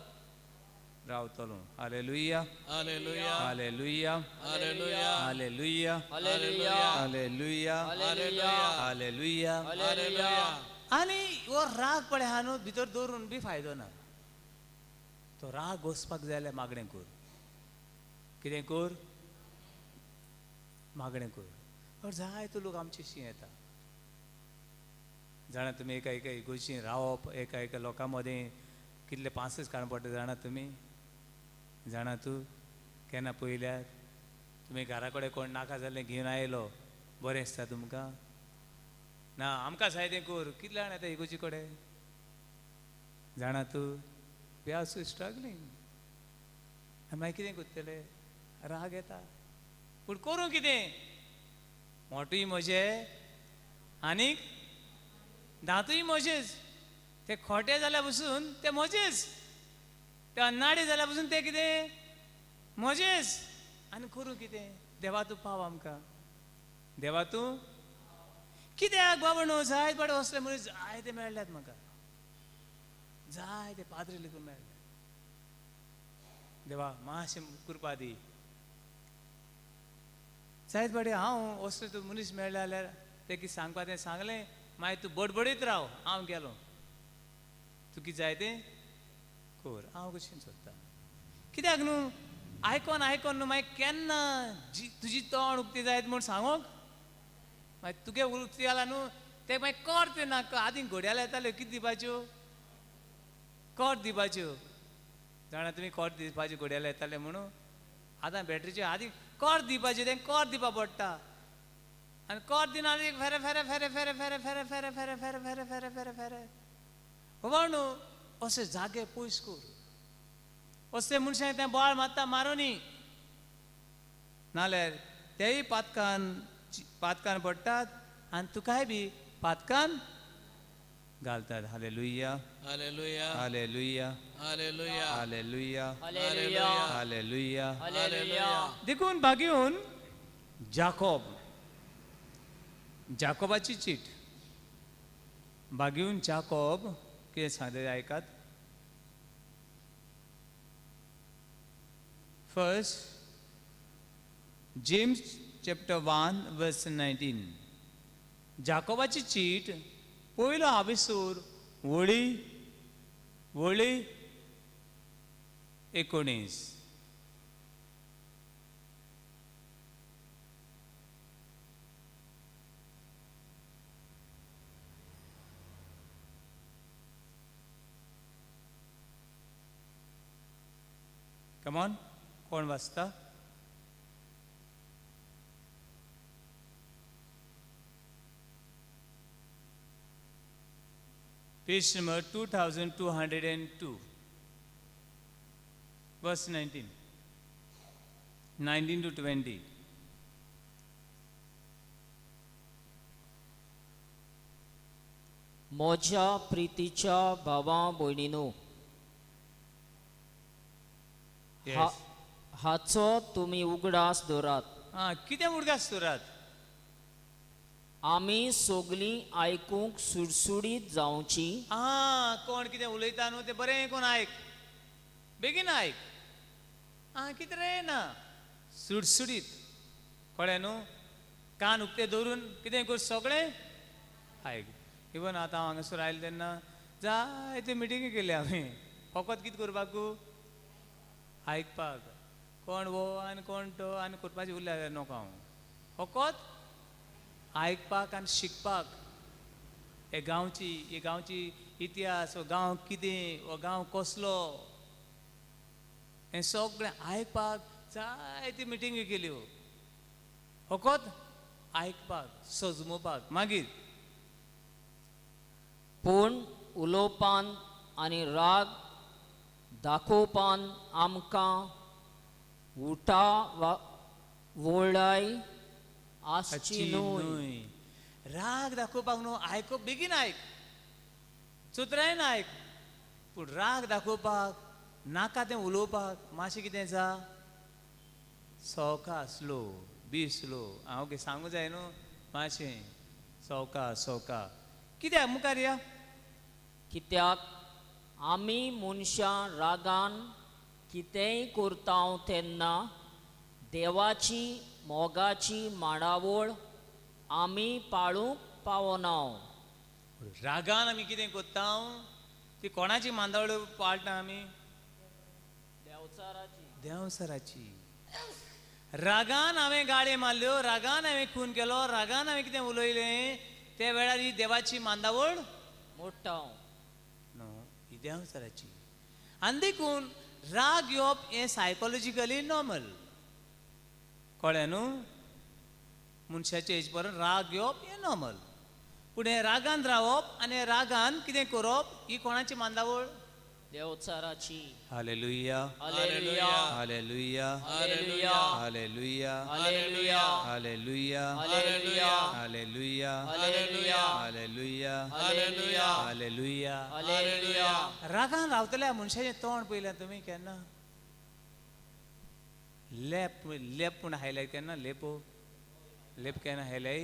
रावतलो. Hallelujah, hallelujah. Hallelujah, hallelujah. Hallelujah, hallelujah. Hallelujah, hallelujah. Hallelujah. Hallelujah. आनी हो राग पळय आहा न्हू भितर दवरून बी फायदो ना. तो राग वचपाक जाय जाल्यार मागणें कर. कितें कर? मागणें कर. तर जायतो लोक आमचे शी येता. जाणा तुमी, एका एका इगोर्जीन रावप, एका एका लोकां मदें कितले पांसच काडून पडटा जाणा तुमी. जाणा तूं केन्ना पळयल्यार तुमी घरा कडेन कोण नाका जाल्लें घेवन आयलो बरें दिसता तुमकां? ना आमकां जाय तें कर. कितले जाण येता इगोर्जी कडेन? जाणा तूं, we are so struggling. आनी मागीर कितें करतले? राग येता. पूण करूं कितें? मोटूय म्हजे आनीक दांतूय म्हजेच. ते खोटे जाल्या पसून ते म्हजेच, ते अन्नाडे जाल्या पसून ते कितें म्हजेच. आनी करूं कितें? देवा तूं पाव आमकां, देवा तूं कित्याक बाबा न्हू जायत बाडे वसले मनीस जायते मेळ्ळ्यात म्हाका, जायते पाद्री लेगून मेळ्ळ्यात. देवा मातशें कृपा दी. जायत बाडे हांव असले तूं मनीस मेळ्ळे जाल्यार ते कितें सांगपा तें सांगलें, मागीर तूं बडबडीत राव, हांव गेलो, तूं कितें जाय तें कर, हांव कशें सोदता. कित्याक न्हू आयकोन आयकोन न्हू मागीर केन्ना तुजी तोंड उक्ती जायत म्हूण सांगूंक मागीर तुगे उक्ती जाला न्हू ते मागीर कर तें ना. आदीं घोड्याल येताल्यो कितें दिवपाच्यो? कोट दिवपाच्यो. जाणा तुमी कोट दिवपाच्यो घोड्याल येताले म्हणून? आतां बॅटरीच्यो आदीं कोट दिवपाच्यो, तें कोट दिवपा पडटा. आनी कोट दिना फेरे फेरे फेरे फेरे फेरे फेरे फेरे फेरे फेरे फेरे फेरे फेरे फेरे बाबा न्हू अशे जागे पयस कर. असले मनशांक तें बोवाळ मारता मारूं न्ही, नाल्यार तेय पातकान पातकान पडटात आनी तुकाय बी पातकान घालतात. Hallelujah, hallelujah, hallelujah, hallelujah, hallelujah, hallelujah, hallelujah. Hallelujah. देखून भागीवन जाकोब, जाकोबाची चीट, भागीवन जाकोब कितें सांगता आयकात. First James chapter 1 verse 19. जाकोबाची चीट पयलो आविसूर वळी वळी 19. कम ऑन, कोण वाचता? Page number 2202, verse 19, 19 to 20. म्हज्या प्रितीच्या भावा भयणीनो, हाचो तुमी उगडास दवरात. आं, कितें उडगास दवरात? आमी सगलीं आयकूंक सुडसुडीत जावची. आं, कोण कितें उलयता न्हू तें बरें कोण आयक, बेगीन आयक. आं, कितें रे ना सुडसुडीत, कळ्ळें न्हू? कान उक्ते दवरून कितें कर, सगळें आयक. इवन आतां हांव हांगासर आयलें तेन्ना जायत्यो मिटिंगी केल्यो हांवें. फकत कितें करपाकू? आयकपाक. कोण हो आनी कोण तो आनी करपाचें उरलें जाल्यार नको. हांव फकत आयकपाक आनी शिकपाक. हे गांवची, हे गांवची इतिहास, हो गांव कितें, हो गांव कसलो, हें सगळें आयकपाक जायती मिटिंगी केल्यो. फकत आयकपाक, सजमोवपाक. मागीर पूण उलोवपान आनी राग दाखोवपान आमकां उठा वा वळाय आसची न्हय. राग दाखोवपाक न्हू, आयको बेगीन आयक, चुत्रायन आयक. पूण राग दाखोवपाक नाका तें उलोवपाक मातशें कितें जा, सवका स्लो, बी स्लो. आं ओके, सांगू जाय न्हू मातशें सवका सवका. कित्याक मुखार या? कित्याक आमी मनशां रागान कितेंय करता तेन्ना देवाची मोगाची मांडावळ आमी पाळूंक पावना. रागान आमी कितें करता ती कोणाची मांदावळ पाळटा आमी? देवचाराची. देवसराची. रागान हांवें गाळी मारल्यो, रागान हांवें खून केलो, रागान हांवें कितें उलयलें, त्या वेळार ही देवाची मांदावळ मोडटा न्हू, ही देवसराची. आनी देखून राग येवप हें सायकोलॉजिकली नॉर्मल. कळ्ळें न्हू? मनशाचे हेज बरोबर राग येवप हें नॉर्मल. पूण हें रागान रावप आनी रागान कितें करप ही कोणाची मांदावळ? देवचाराची. Hallelujah. Hallelujah. Hallelujah. Hallelujah. Hallelujah. Hallelujah. Hallelujah. Hallelujah. Hallelujah. Hallelujah. Hallelujah. Hallelujah. Hallelujah. Hallelujah. रागान रावतल्या मनशाचें तोंड पळयलें तुमी केन्ना? लेप लेप म्हूण हायलाय केन्ना? लेपो लेप केन्ना हायलाय?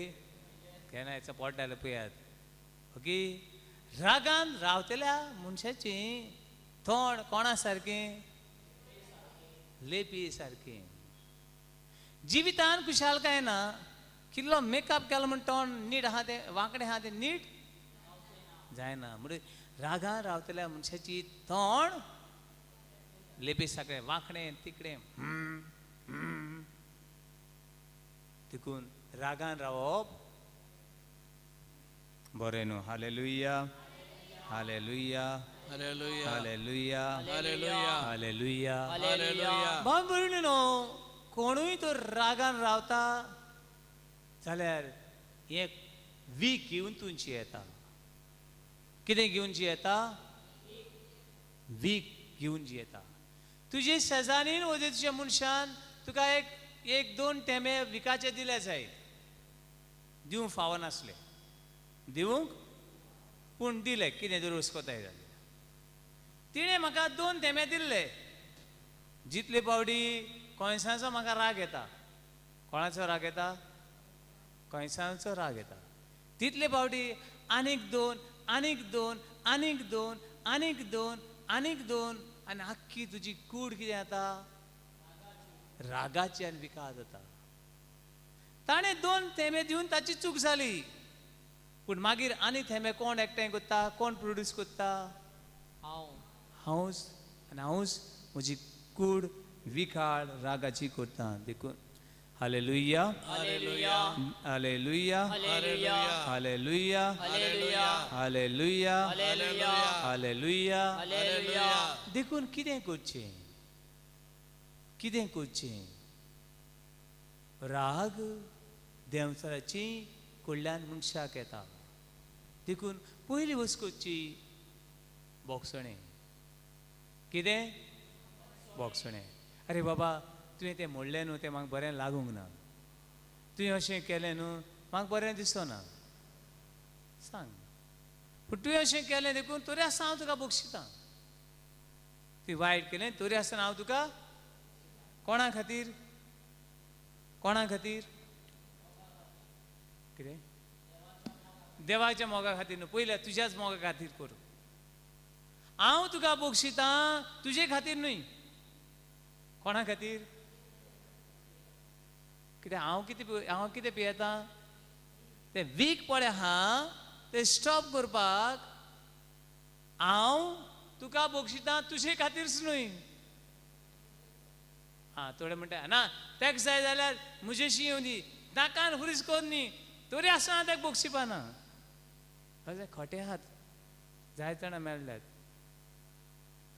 केन्ना हेचो पोट जाल्यार पळयात. ओके, रागान रावतल्या मनशाची तोंड कोणा सारकें? लेपी सारकें. जिवितान खुशालकाय ना. कितलो मेकअप केलो म्हण तोंड नीट आहा तें, वांकडें आहा तें नीट जायना. म्हणजे रागान रावतल्या मनशाची तोंड लेपी सारकें, वांकडें तिकडें. देखून रागान रावप बरें न्हू. Hallelujah. Hallelujah. Hallelujah. Hallelujah. Hallelujah. Hallelujah. Hallelujah. भाव भयणी न्हू, कोणूय तर रागान रावता जाल्यार एक वीक घेवन तूं जियेता. कितें घेवन जियेता? वीक घेवन जियेता. तुजे शेजारीन वो तुज्या मनशान तुका एक एक दोन टेमे विकाचे दिले जायत, दिवंक फावनासले, दिवंक पूण दिले. कितें तरी वस्कोताय जाली. तिणें म्हाका दोन थेंबे दिल्ले. जितले पावटी कोयसांचो म्हाका राग येता. कोणाचो राग येता? कोयसांचो राग येता. तितले पावटी आनीक दोन, आनीक दोन, आनीक दोन, आनीक दोन, आनीक दोन, आनी आख्खी तुजी कूड कितें जाता? रागाची आनी विकार जाता. ताणें दोन थेंबे दिवन ताची चूक जाली. पूण मागीर आनी थेंबे कोण एकठांय करता? कोण प्रोड्यूस करता? हांव. हांवच. आनी हांवच म्हजी कूड विखाळ रागाची करता. देखून hallelujah. Hallelujah. Hallelujah. Hallelujah. Hallelujah. Hallelujah. Hallelujah. Hallelujah. Hallelujah. Hallelujah. देखून कितें करचें? कितें करचें? राग देंवचाराची कडल्यान मनशाक येता. देखून पयली वस्त करची बोगसणें. कितें? बोगसणें. अरे बाबा, तुवें तें म्हणलें न्हू, तें म्हाका बरें लागूंक ना. तुवें अशें केलें न्हू, म्हाका बरें दिसना. सांग. पूण तुवें अशें केलें देखून तरी आसतना हांव तुका बक्षितां. तुवें वायट केलें तरी आसतना हांव तुका कोणा खातीर? कोणा खातीर? कितें? देवाच्या मोगा खातीर न्हू, पयल्या तुज्याच मोगा खातीर करूं. हांव तुका बक्षितां तुजे खातीर न्हय. कोणा खातीर? कित्याक हांव कितें हांव कितें पियेतां? तें वीक पळय आहा तें स्टॉप करपाक हांव तुका बक्षितां तुजे खातीरच न्हय. आं, थोडे म्हणटा ना तेका जाय जाल्यार म्हजेशी येवं दी, नाकान हुरीस कर न्ही, तरी आसतना तेका बक्षिपाना. अशें खोटे आहात जायते जाणां मेळ्ळ्यात.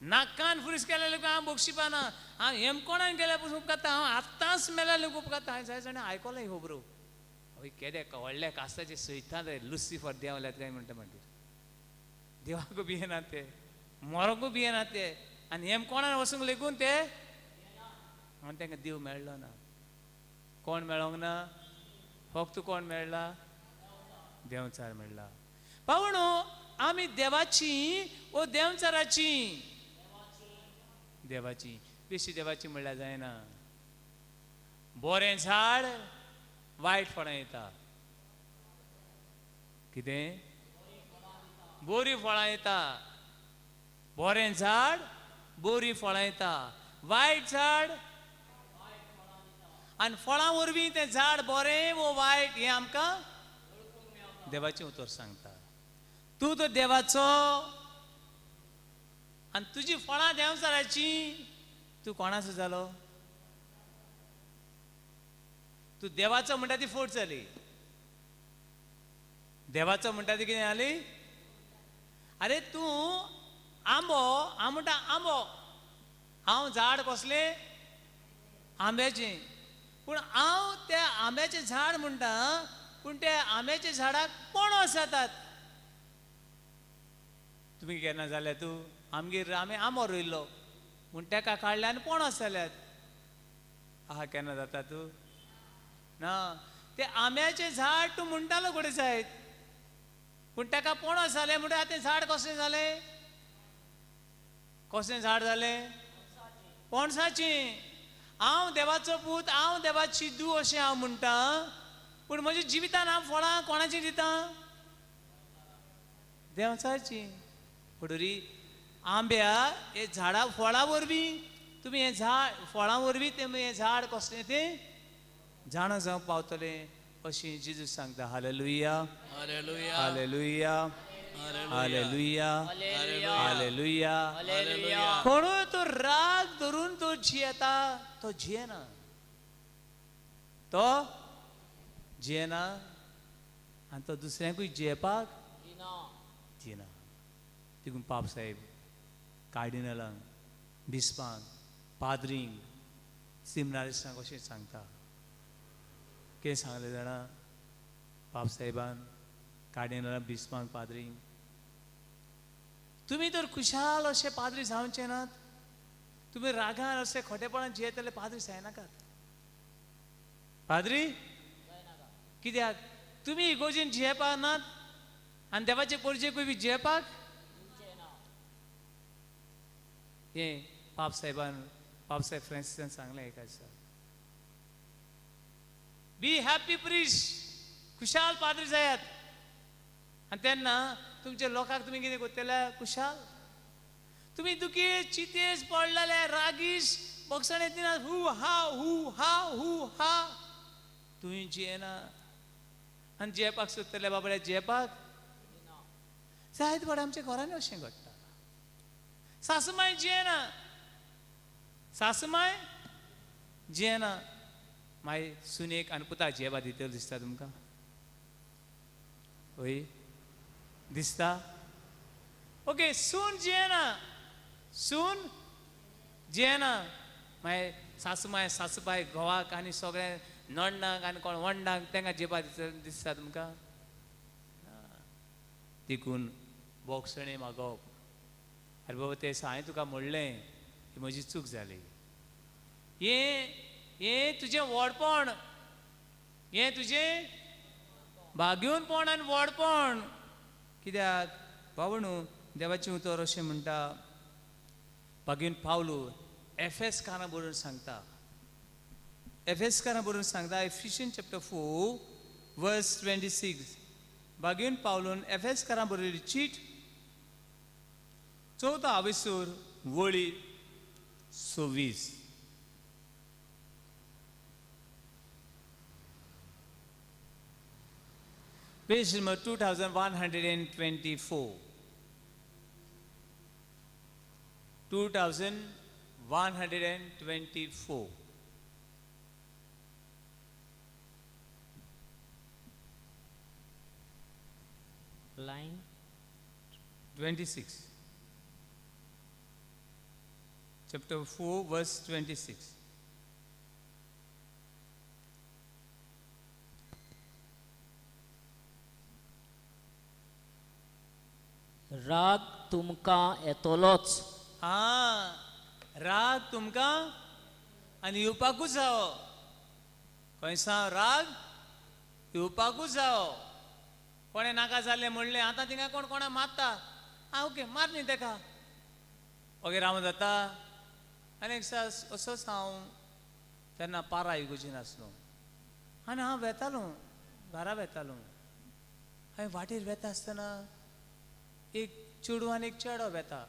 नाकान फुरीस केल्यार लेगून हांव बक्षिपाना. हांव हेमकोणान गेल्यार पसून उपकारता, हांव आत्तांच मेल्यार लेगून उपकारता. हांवें जायते जाणां आयकलां ही खबरो. हय, केदे व्हडले कास्ताचे सैतान रे लुसिफर देंवल्यात काय म्हणटा. मागीर देवाकूय भियेना ते, मरोंकूय भियेना ते, आनी हेमकोणान वचूंक लेगून ते आनी तांकां देव मेळ्ळो ना. कोण मेळोंक ना? फक्त कोण मेळ्ळा? देंवचार मेळ्ळा. पावणो, आमी देवाची ओ देंवचाराची? देवाची. बेशी देवाची म्हणल्यार जायना. बरें झाड वायट फळां येता. कितें? बरीं फळां येता. बरें झाड बरीं फळां येता. वायट झाड आनी फळां वरवीं तें झाड बरें वो वायट हें आमकां देवाचें उतर सांगता. तूं तो देवाचो आनी तुजी फळां देंवचाराची. तूं कोणाचो जालो? तूं देवाचो म्हणटा ती फोट जाली. देवाचो म्हणटा ती कितें जाली? अरे तूं आंबो, हांव म्हणटा आंबो. हांव झाड कसलें? आंब्याचें. पूण हांव त्या आंब्याचें झाड म्हणटा, पूण त्या आंब्याच्या झाडाक पणस जातात. तुमी केन्ना जाल्या तूं आमगेर आमी आंबो रोयल्लो म्हूण तेका काडल्या आनी पणस जाल्यात. आहा केन्ना जाता तूं? ना. ते आंब्याचें झाड तूं म्हणटालो घोडे जायत, पूण तेका पणस जालें म्हणटा आतां झाड कसलें जालें? कसलें झाड जालें? पणसाचें. हांव देवाचो पूत, हांव देवाची दू अशें हांव म्हणटा, पूण म्हज्या जिवितान हांव फळां कोणाचीं दितां? देवाचीं. फुडरी आंब्या हे झाडा फळां वरवीं तुमी हें झाड, फळां वरवीं तुमी हें झाड कसलें तें जाणा जावंक पावतलें अशें जेजू सांगता. Hallelujah, hallelujah, hallelujah, hallelujah, hallelujah, hallelujah. Hallelujah. कोणूय तो राग धरून तो जियेता तो जियेना, तो जियेना आनी तो दुसऱ्यांकूय जियेवपाक दिना. देखून पाप साहेब कार्डिनलांक, बिस्पांक, पाद्रींक, सिमनारिस्टांक अशें सांगता. कितें सांगलें जाणा पाप साहेबान कार्डिनलांक, बिस्पांक, पाद्रींक? तुमी तर खुशाल अशे पाद्री जावचे नात, तुमी रागान अशे खोटेपणान जियेतले पाद्री जायनाकात. पाद्री कित्याक? तुमी इगोर्जीन जियेवपाक नात आनी देवाचे पोरजेकूय बी जियेवपाक. हें पाप साहेबान, पाप साहेब फ्रांसिसान सांगलें एका दिसा. बी हॅप्पी प्रिस्ट, खुशाल पाद्री जायात आनी तेन्ना तुमच्या लोकांक तुमी कितें करतले? खुशाल. तुमी दुखी चितेस पडलेले रागीश बक्षणे दिना, हू हा हू हा हू हा, तुवें जियेना आनी जियेवपाक सोदतले बाबड्या जियेवपाक जायत फावट आमच्या घरांनी अशें घडटा. सासूमाय जियेना, सासूमाय जियेना, मागीर सुनेक आनी पुताक जियेवपाक दितले दिसता तुमकां? हय दिसता? ओके, सून जियेना, सून जियेना, मागीर सासूमाय सासूबाय घोवाक आनी सगळे नण्णाक आनी कोण वंडाक तांकां जियेवपाक दिसता तुमकां? देखून बोगसणें मागप. आरे बाबा तें हांवें तुका म्हणलें, ही म्हजी चूक जाली, हें हें तुजें व्हडपण, हें तुजें भाग्योनपण आनी व्हडपण. कित्याक बाबा न्हू देवाचें उतर अशें म्हणटा, भाग्योन पावलू एफएस काना बरोवन सांगता, एफएस काना बरोवन सांगता, एफिशियन चॅप्टर 4 वर्स 26. भाग्योन पावलून एफएस काना बरयली चीट, 4 आवेसूर वळी 26. Page number 2124. 2124. Line 26. Chapter 4, verse 26. राग तुमकां येतलोच. हा, राग तुमकां आनी येवपाकूच जावो. खंयसा राग येवपाकूच जावो. कोणें नाका जालें म्हणलें, आतां थिंगा कोण कोणा मारता, आं ओके मार न्ही तेका, ओके रावन जाता. आनी एक असोच हांव तेन्ना पारा इगोजीन आसलो आनी हांव वेतालो, घरा वेतालो. हांवें वाटेर वेता आसतना एक चेडूं आनी एक चेडो वेता.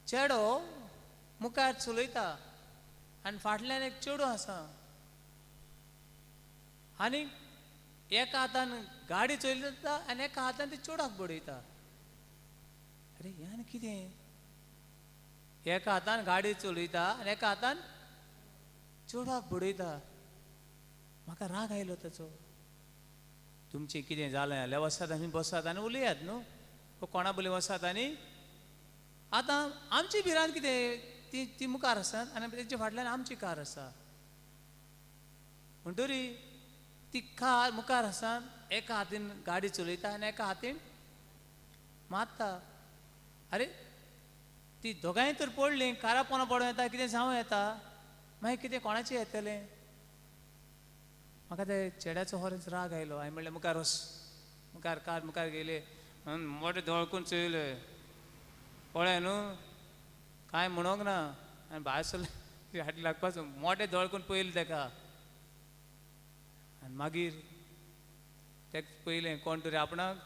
चेडो मुखार चलयता आनी फाटल्यान एक चेडूं आसा आनी एका हातान गाडी चलयता आनी एका हातान ते चेडवाक बडयता. अरे हें आनी कितें, एका हातान गाडी चलयता आनी एका हातान चेडवाक बडयता. म्हाका राग आयलो ताचो. तुमचें कितें जालें जाल्यार वसात आनी बसात आनी उलयात न्हू, कोणा बोले वसात आनी आतां आमची भिरांत कितें, ती ती मुखार आसात आनी तेंच्या फाटल्यान आमची कार आसा. म्हणटरी ती कार मुखार आसा, एका हातीन गाडी चलयता आनी एका हातीन मारता. आरे ती दोगांय तर पडलीं, कारा पोना पडूं येता, कितें जावं येता, मागीर कितें कोणाचें येतलें. म्हाका ते चेड्याचो होरच राग आयलो. हांवें म्हणलें मुखार वच, मुखार कार मुखार गेले, मोटे दोळकून चोयले, पळय न्हू कांय म्हणूंक ना. आनी भायर सरलें फाटी लागपाचो, मोटे दोळकून पयलें तेका. आनी मागीर तेका पयलें कोण तरी आपणाक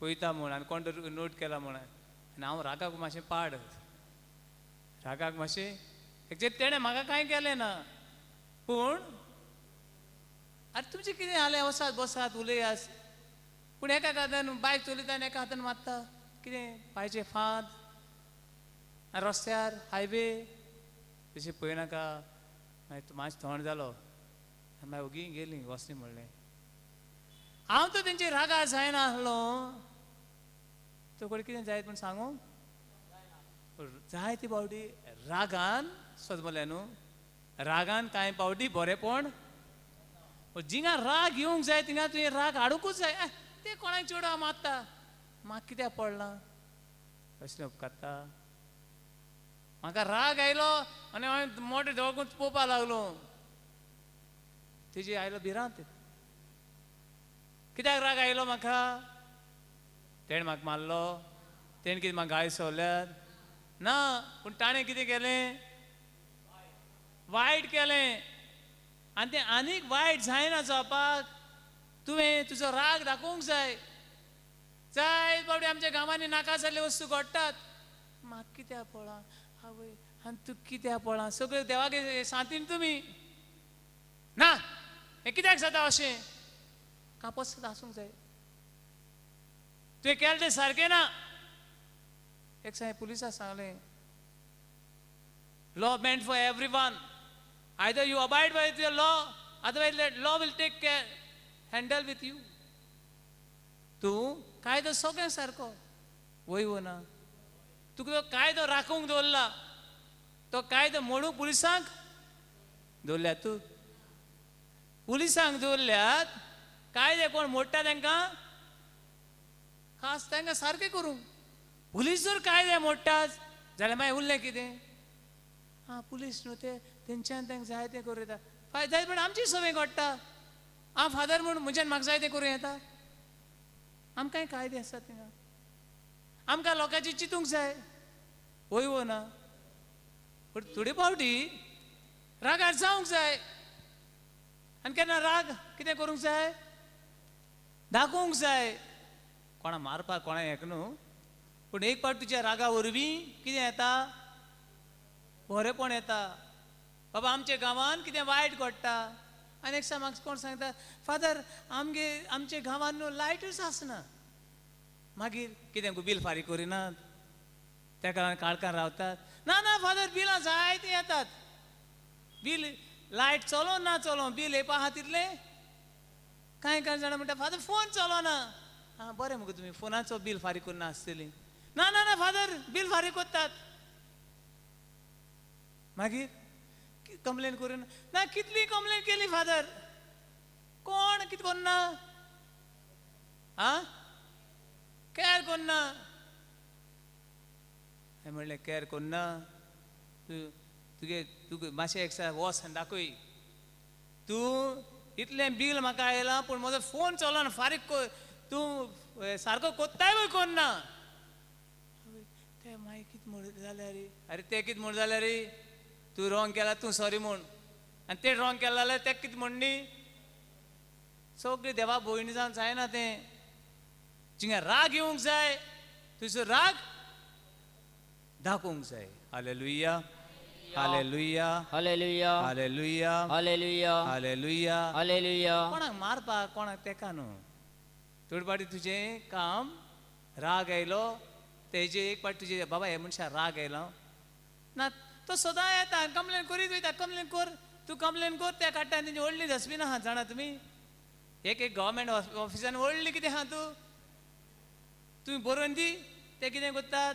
पळयता म्हूण आनी कोण तरी नोट केला म्हूण. आनी हांव रागाक मातशें पाड, रागाक मातशें एक्चुअली तेणें म्हाका कांय केलें ना, पूण आतां तुमचें कितें जालें, वसात बसात उलयात, पूण एका हातान बायक चलयता आनी एका हातान मारता, कितें पांयचें फांत आनी रस्त्यार हायवे तशें पळयनाका. मागीर मातसो थंड जालो आनी मागीर ओगी गेली वचनी म्हणलें. हांव तर तेंचे रागार जायना आसलो, तो कडेन कितें जायत म्हूण सांगू जाय ती पावटी रागान सजमलें न्हू, रागान कांय पावटी बरेंपण जिंगा राग येवंक जाय तिंगा तुवें राग हाडुंकूच जाय. ते कोणाक चेडो मारता, म्हाका कित्याक पडलां कसलें उपकारता. म्हाका राग आयलो आनी हांवें मोटे दोळकून पळोवपाक लागलो, तेजी आयलो भिरांत. कित्याक राग आयलो म्हाका, तेणें म्हाका मारलो, तेणें कितें म्हाका गाळी सोडल्यात ना, पूण ताणें कितें केलें, वायट केलें. आनी तें आनीक वायट जायना जावपाक तुवें तुजो राग दाखोवंक जाय. जाय बाबडी आमच्या गांवांनी नाका जाल्ल्यो वस्तू घडटात, म्हाका कित्याक पळा आवय आनी तूं कित्याक पळा, सगळें देवागे सांतीन तुमी ना, हें कित्याक जाता अशें, कापस आसूंक जाय, तुवें केलें तें सारकें ना. एक साय पुलिसाक सांगलें, law meant for every one, either you abide by the law, otherwise let law will take care, handle with you. तूं कायदो सगळ्यां सारको वय वो ना, तुका तो कायदो राखूंक दवरला, तो कायदो मोडूंक पुलिसांक दवरल्यात, तूं पुलिसांक दवरल्यात, कायदे कोण मोडटा तांकां खास तांकां सारकें करूंक. पुलीस जर कायदे मोडटात जाल्यार मागीर उरलें कितें, आं पुलीस न्हू ते, तेंच्यान तांकां जाय तें करूं येता, जाय पण आमची संवय घडटा. हांव फादर म्हूण म्हज्यान म्हाका जाय तें करूं येता, आमकांय कायदे आसात थिंगा, आमकां लोकांची चिंतूंक जाय, वय वो ना. पूण थोडे फावटी रागार जावंक जाय, आनी केन्ना राग कितें करूंक जाय, दाखोवंक जाय, कोणा मारपाक कोणा हेक न्हू, पूण एक फावट तुज्या रागा वरवीं कितें येता, बरेंपण येता. बाबा आमच्या गांवांत कितें वायट घडटा, आनी एक म्हाका कोण सांगता, फादर आमगे आमच्या गांवांत न्हू लायटूच आसना, मागीर कितें बील फारीक करिनात, त्या लागून काळखान रावतात. ना ना फादर बिलां जायतीं येतात, बील लायट चलोन ना चलोन बील येवपा आहा तितलें. कांय कांय जाणां म्हणटा फादर फोन चलोना, आं बरें मुगो तुमी फोनाचो बील फारीक करिना आसतली. ना ना ना फादर बील फारीक करतात. मागीर कंप्लेन करून ना, कितली कंप्लेन केली फादर, कोण कितें करना, आं कॅर करना. हांवें म्हणलें कॅर करना, तूं तुगे तुगे मातशें एक वच आनी दाखय, तूं इतलें बील म्हाका आयलां पूण म्हजो फोन चलना, फारीक तूं सारको कोत्ताय वय करना. ते मागीर कितें म्हण जाल्यार रे, अरे ते कितें म्हण जाल्यार रे, तूं रॉंग केला तूं सॉरी म्हूण, आनी ते रॉंग केला जाल्यार तेका कितें म्हणणी. सगळें देवा भयणी जावन जायना तें, जिंगा राग येवंक जाय, तुजो राग दाखोवंक जाय. Hallelujah, hallelujah, hallelujah, hallelujah, hallelujah, hallelujah. Hallelujah. कोणाक मारपाक कोणाक तेका न्हू, थोडे फावटी तुजें काम राग आयलो तेजे एक फावट तुजे बाबा हे मनशा राग आयलो ना, तो सदां येता कंप्लेन करीत वयता, कंप्लेन कर तूं कंप्लेन कर, त्या काडटा आनी तेंची व्हडली डस्टबीन आहा जाणा तुमी, एक एक गव्हर्मेंट ऑफिसान व्हडली कितें आहा, तूं तुवें बरोवन दी, ते कितें करतात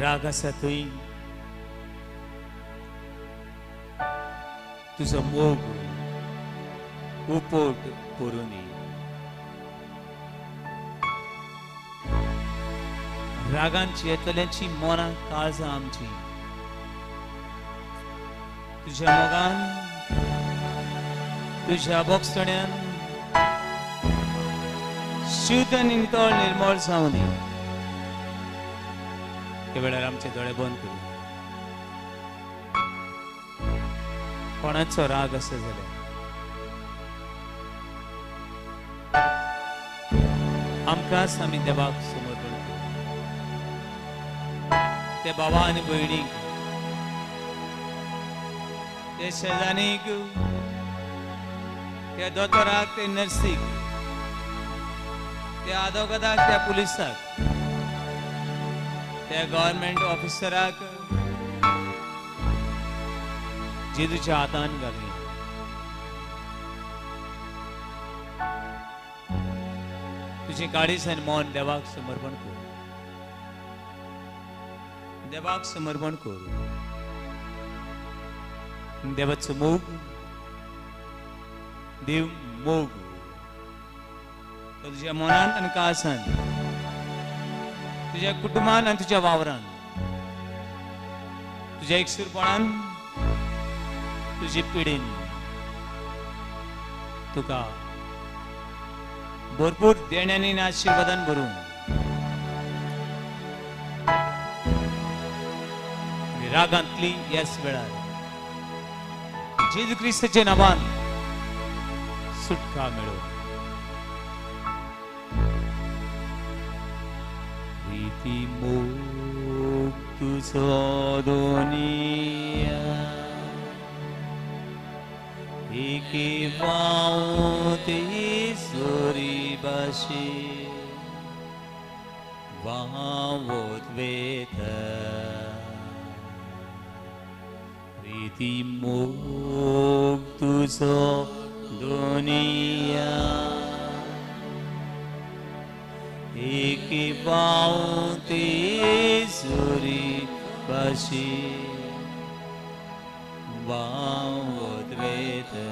राग आसा थंय तुजो मोग उपोट करूं. रागांची येतल्यांची मनां काळजां आमची तुज्या मोगान, तुज्या बोगसण्यान शुद्ध आनी नितळ निर्मळ जावं दी. त्या वेळार आमचे दोळे बंद करू. कोणाचो राग आसा जाल्यार आमकांच आमी देवाक समर्पण करू. ते बाबा आनी भयणीक, ते शेजानीक, त्या दोतोराक, ते नर्सीक, त्या आदोगादाक, त्या पुलिसाक, त्या गव्हर्मेंट ऑफिसराक जेजूच्या हातान घालूया. तुझी काळीज आनी मन देवाक समर्पण कर, देवाक समर्पण कर. देवाचो मोग, देव मोग तो तुझ्या मनान आनी काळजान, तुझ्या कुटुंबान आनी तुझ्या वावरान, तुझ्या एकसूरपणान, तुझी पिढीन तुका भरपूर देण्यांनी आनी आशिर्वादान भरून आनी रागांतली ह्याच वेळार जेजू क्रिस्ताच्या नांवान सुटका मेळो. प्रीती मोग तुझो दोनिया एके व्हांवते सुरी भाशे व्हांवत वेता. प्रीती मोग तुझो दोनिया एके व्हांवते सुरी भाशे व्हांवत वेता.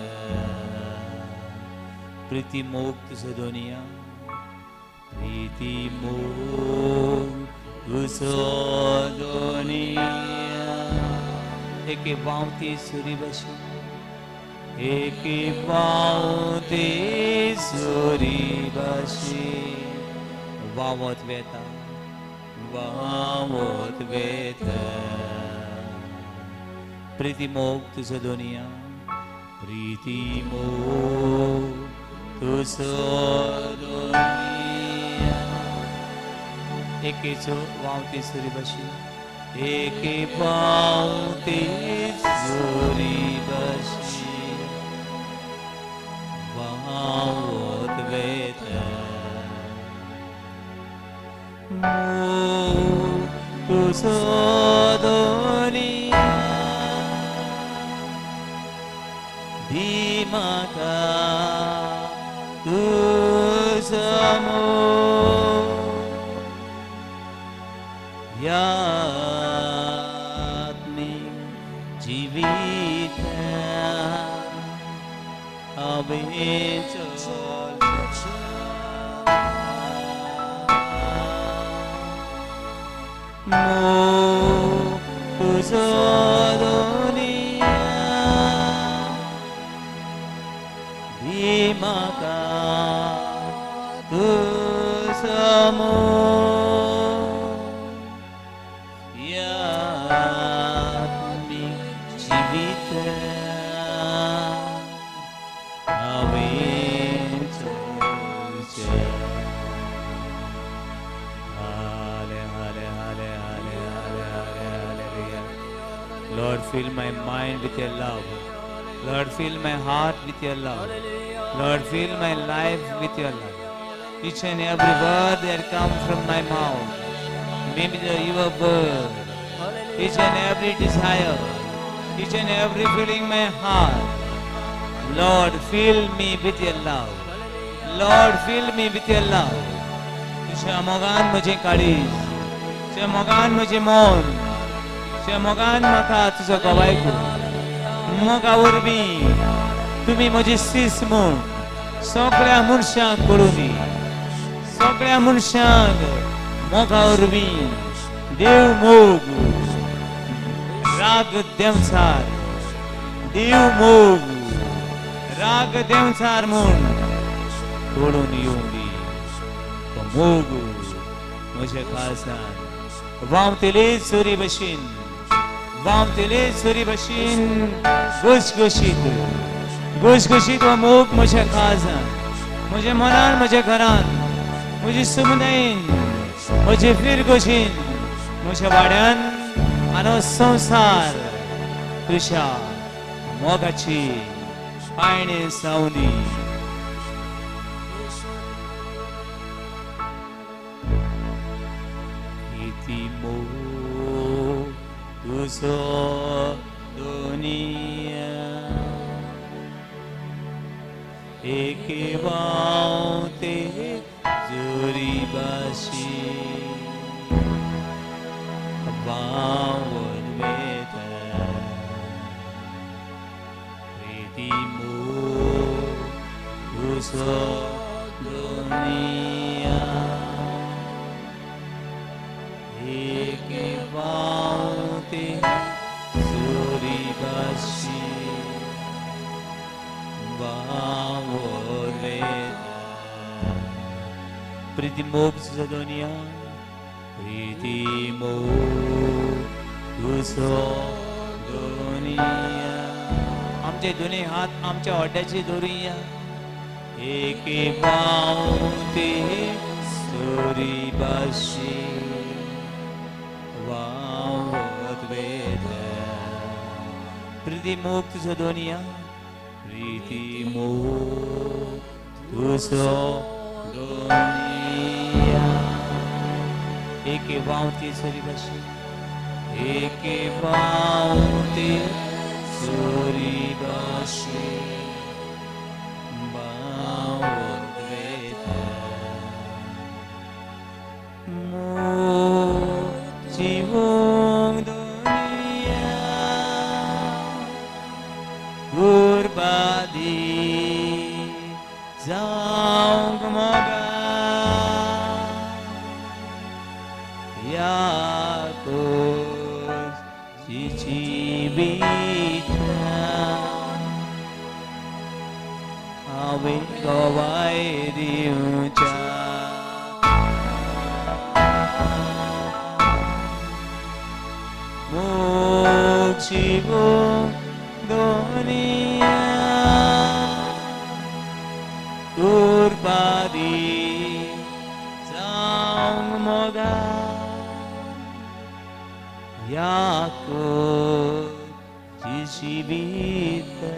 प्रीती मोग तुझो दोनिया, प्रीती मोग तुझो दोनिया एके व्हांवती सुरी भाशे, एके व्हांवती सुरी भाशे व्हांवत वेता, व्हांवत वेता. प्रीती मोग तुझो दोनिया, प्रीती मोग तुझो दोनिया एकेचो व्हांवती सुरी भाशे, एके व्हांवती सुरी भाशे व्हांवत वेता. मोग तुझो दोनिया दी म्हाका तुजो मोग ह्या आत्मीक जिवीत हांवें चलचें. मोग तुजो दोनिया दी म्हाका तुजो मोग ह्या आत्मीक जिवीत हांवें चलचें. हाले हाले हाले हाले हाले हाले hallelujah. Lord, fill my mind with your love. Lord, fill my heart with your love. Lord, fill my life with your love. Each and every word that comes from my mouth may be your word. Each and every desire, each and every feeling in my heart, Lord, fill me with your love. Lord, fill me with your love. तुझ्या मोगान म्हजें काळीज तुज्या मोगान म्हजें मन, तुज्या मोगान म्हाका तुजो गवाय कर. मोगा वरवीं तुमी म्हजी सीस म्हूण सगळ्या मनशांक कळूं दी. सगळ्या मनशांक मोगा वरवीं देव मोग राग देंवचार, देव मोग राग देंवचार म्हूण कळून येवं दी. तो मोग म्हज्या काळजान व्हांवतले चोरी भशेन, व्हांवतले चोरी भशेन घसघशीत घसघशीत हो मोग म्हज्या काळजान, म्हज्या मनान, म्हज्या घरान, म्हजे समुदायेन, म्हजे फिरगोशीन, म्हज्या वाड्यान आनी संवसार तुज्या मोगाची पायणे जावं दी. किती मोग तुजो दुनिया, एके व्हांवते जोरी भाशी व्हांवन वेता. प्रीती मोग तुजो दुनिया, एके व्हांवते जोरी भाशी व्हांवन वेता. प्रीती मोग तुजो दुनिया, प्रीती मोग तुजो दुनिया. आमचे दोनी हात आमच्या हड्ड्याचे धरुया. एके व्हांवते सुरी भाशी व्हांवत वेता. प्रीती मोग तुजो दुनिया, प्रीती मोग तुजो दुनिया, एके व्हांवते सरी भाशी, एके व्हांवते सरी भाशी व्हांवत वेता. मोग जिवूंक दुनिया उर्बा दी जावंक मोगा, ह्या जिविता हांवें गवाय दिवच्या. मोग जिवूंक दुनिया उर्बा दी जावंक मोगा, ह्या जिविता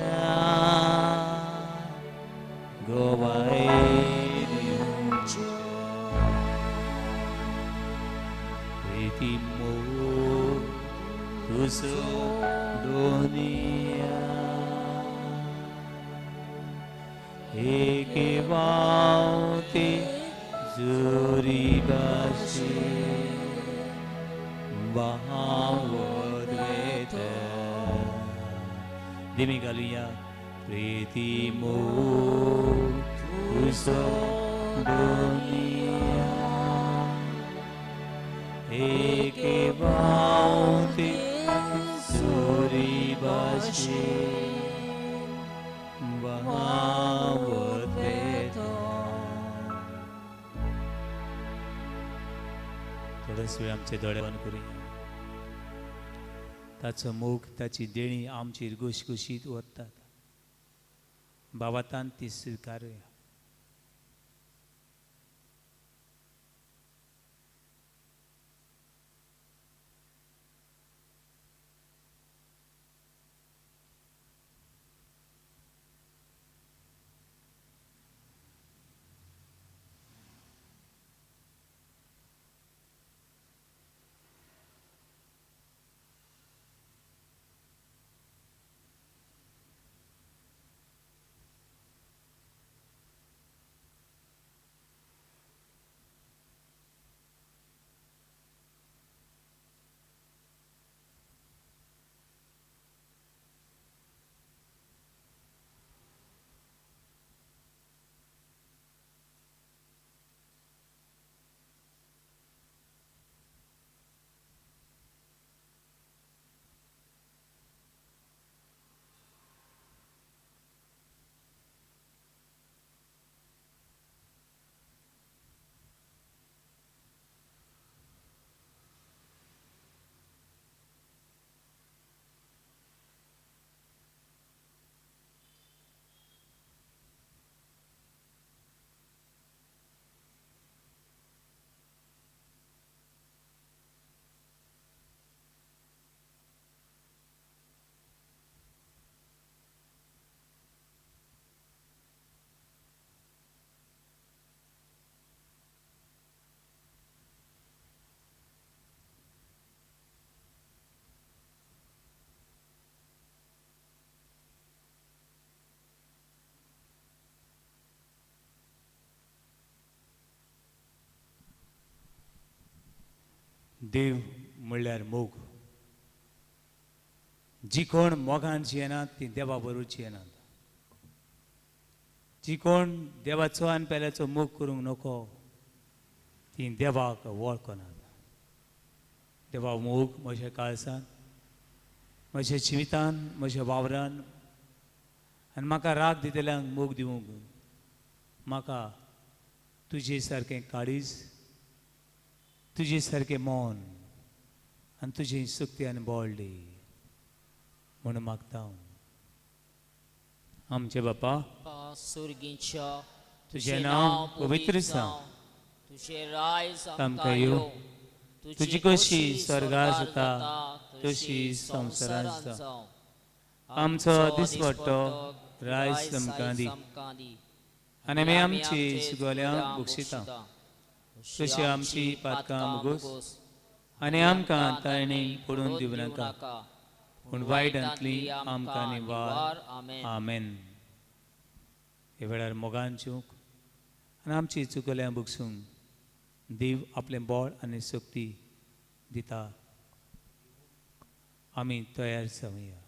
गवाय दिवच्या. प्रीती मोग तुजो दुनिया, एके व्हांवते जोरी भाशी व्हांवत वेता. दिमी घालुया. प्रीती मोग तुजो दुनिया, एके व्हांवते जोरी भाशी व्हांवत वेता. थोडोच वेळ आमचे दोळे बंद करुया. ताचो मोग, ताची देणी आमचेर घुसघुशीत वतात. बाबातान ती स्विकारुया. देव म्हणल्यार मोग. जी कोण मोगान जियेनात ती देवा बरोबर जियेनात. जी कोण देवाचो आनी पेल्याचो मोग करूंक नको ती देवाक वळखनात. देवा मोग म्हज्या काळजान, म्हज्या जिवितान, म्हज्या वावरान आनी म्हाका राग दितल्यांक मोग दिवंक म्हाका तुजे सारकें काळीज, तुजे सारकें मन आनी तुजी शक्ती आनी बळ दी म्हूण मागता हांव. आमचे बापा सुर्गींच्या, तुजें नांव पवित्र जावं, तुजें रायज आमकां येवं, तुजी कशी स्वर्गार जाता तशी संवसारांत जावं. आमचो दिसवट्टो रायस आमकां दी आनी आमी आमची सुगोल्यांक बक्षिता तशी आमची पातकां मुगोस आनी आमकां ताणी पडून दिवं नाका, पूण वायटांतली आमकां निवार. आमेन. ह्या वेळार मोगान चिवंक आनी आमची चुकल्यां बगसूंक देव आपलें बळ आनी शक्ती दिता. आमी तयार जावया.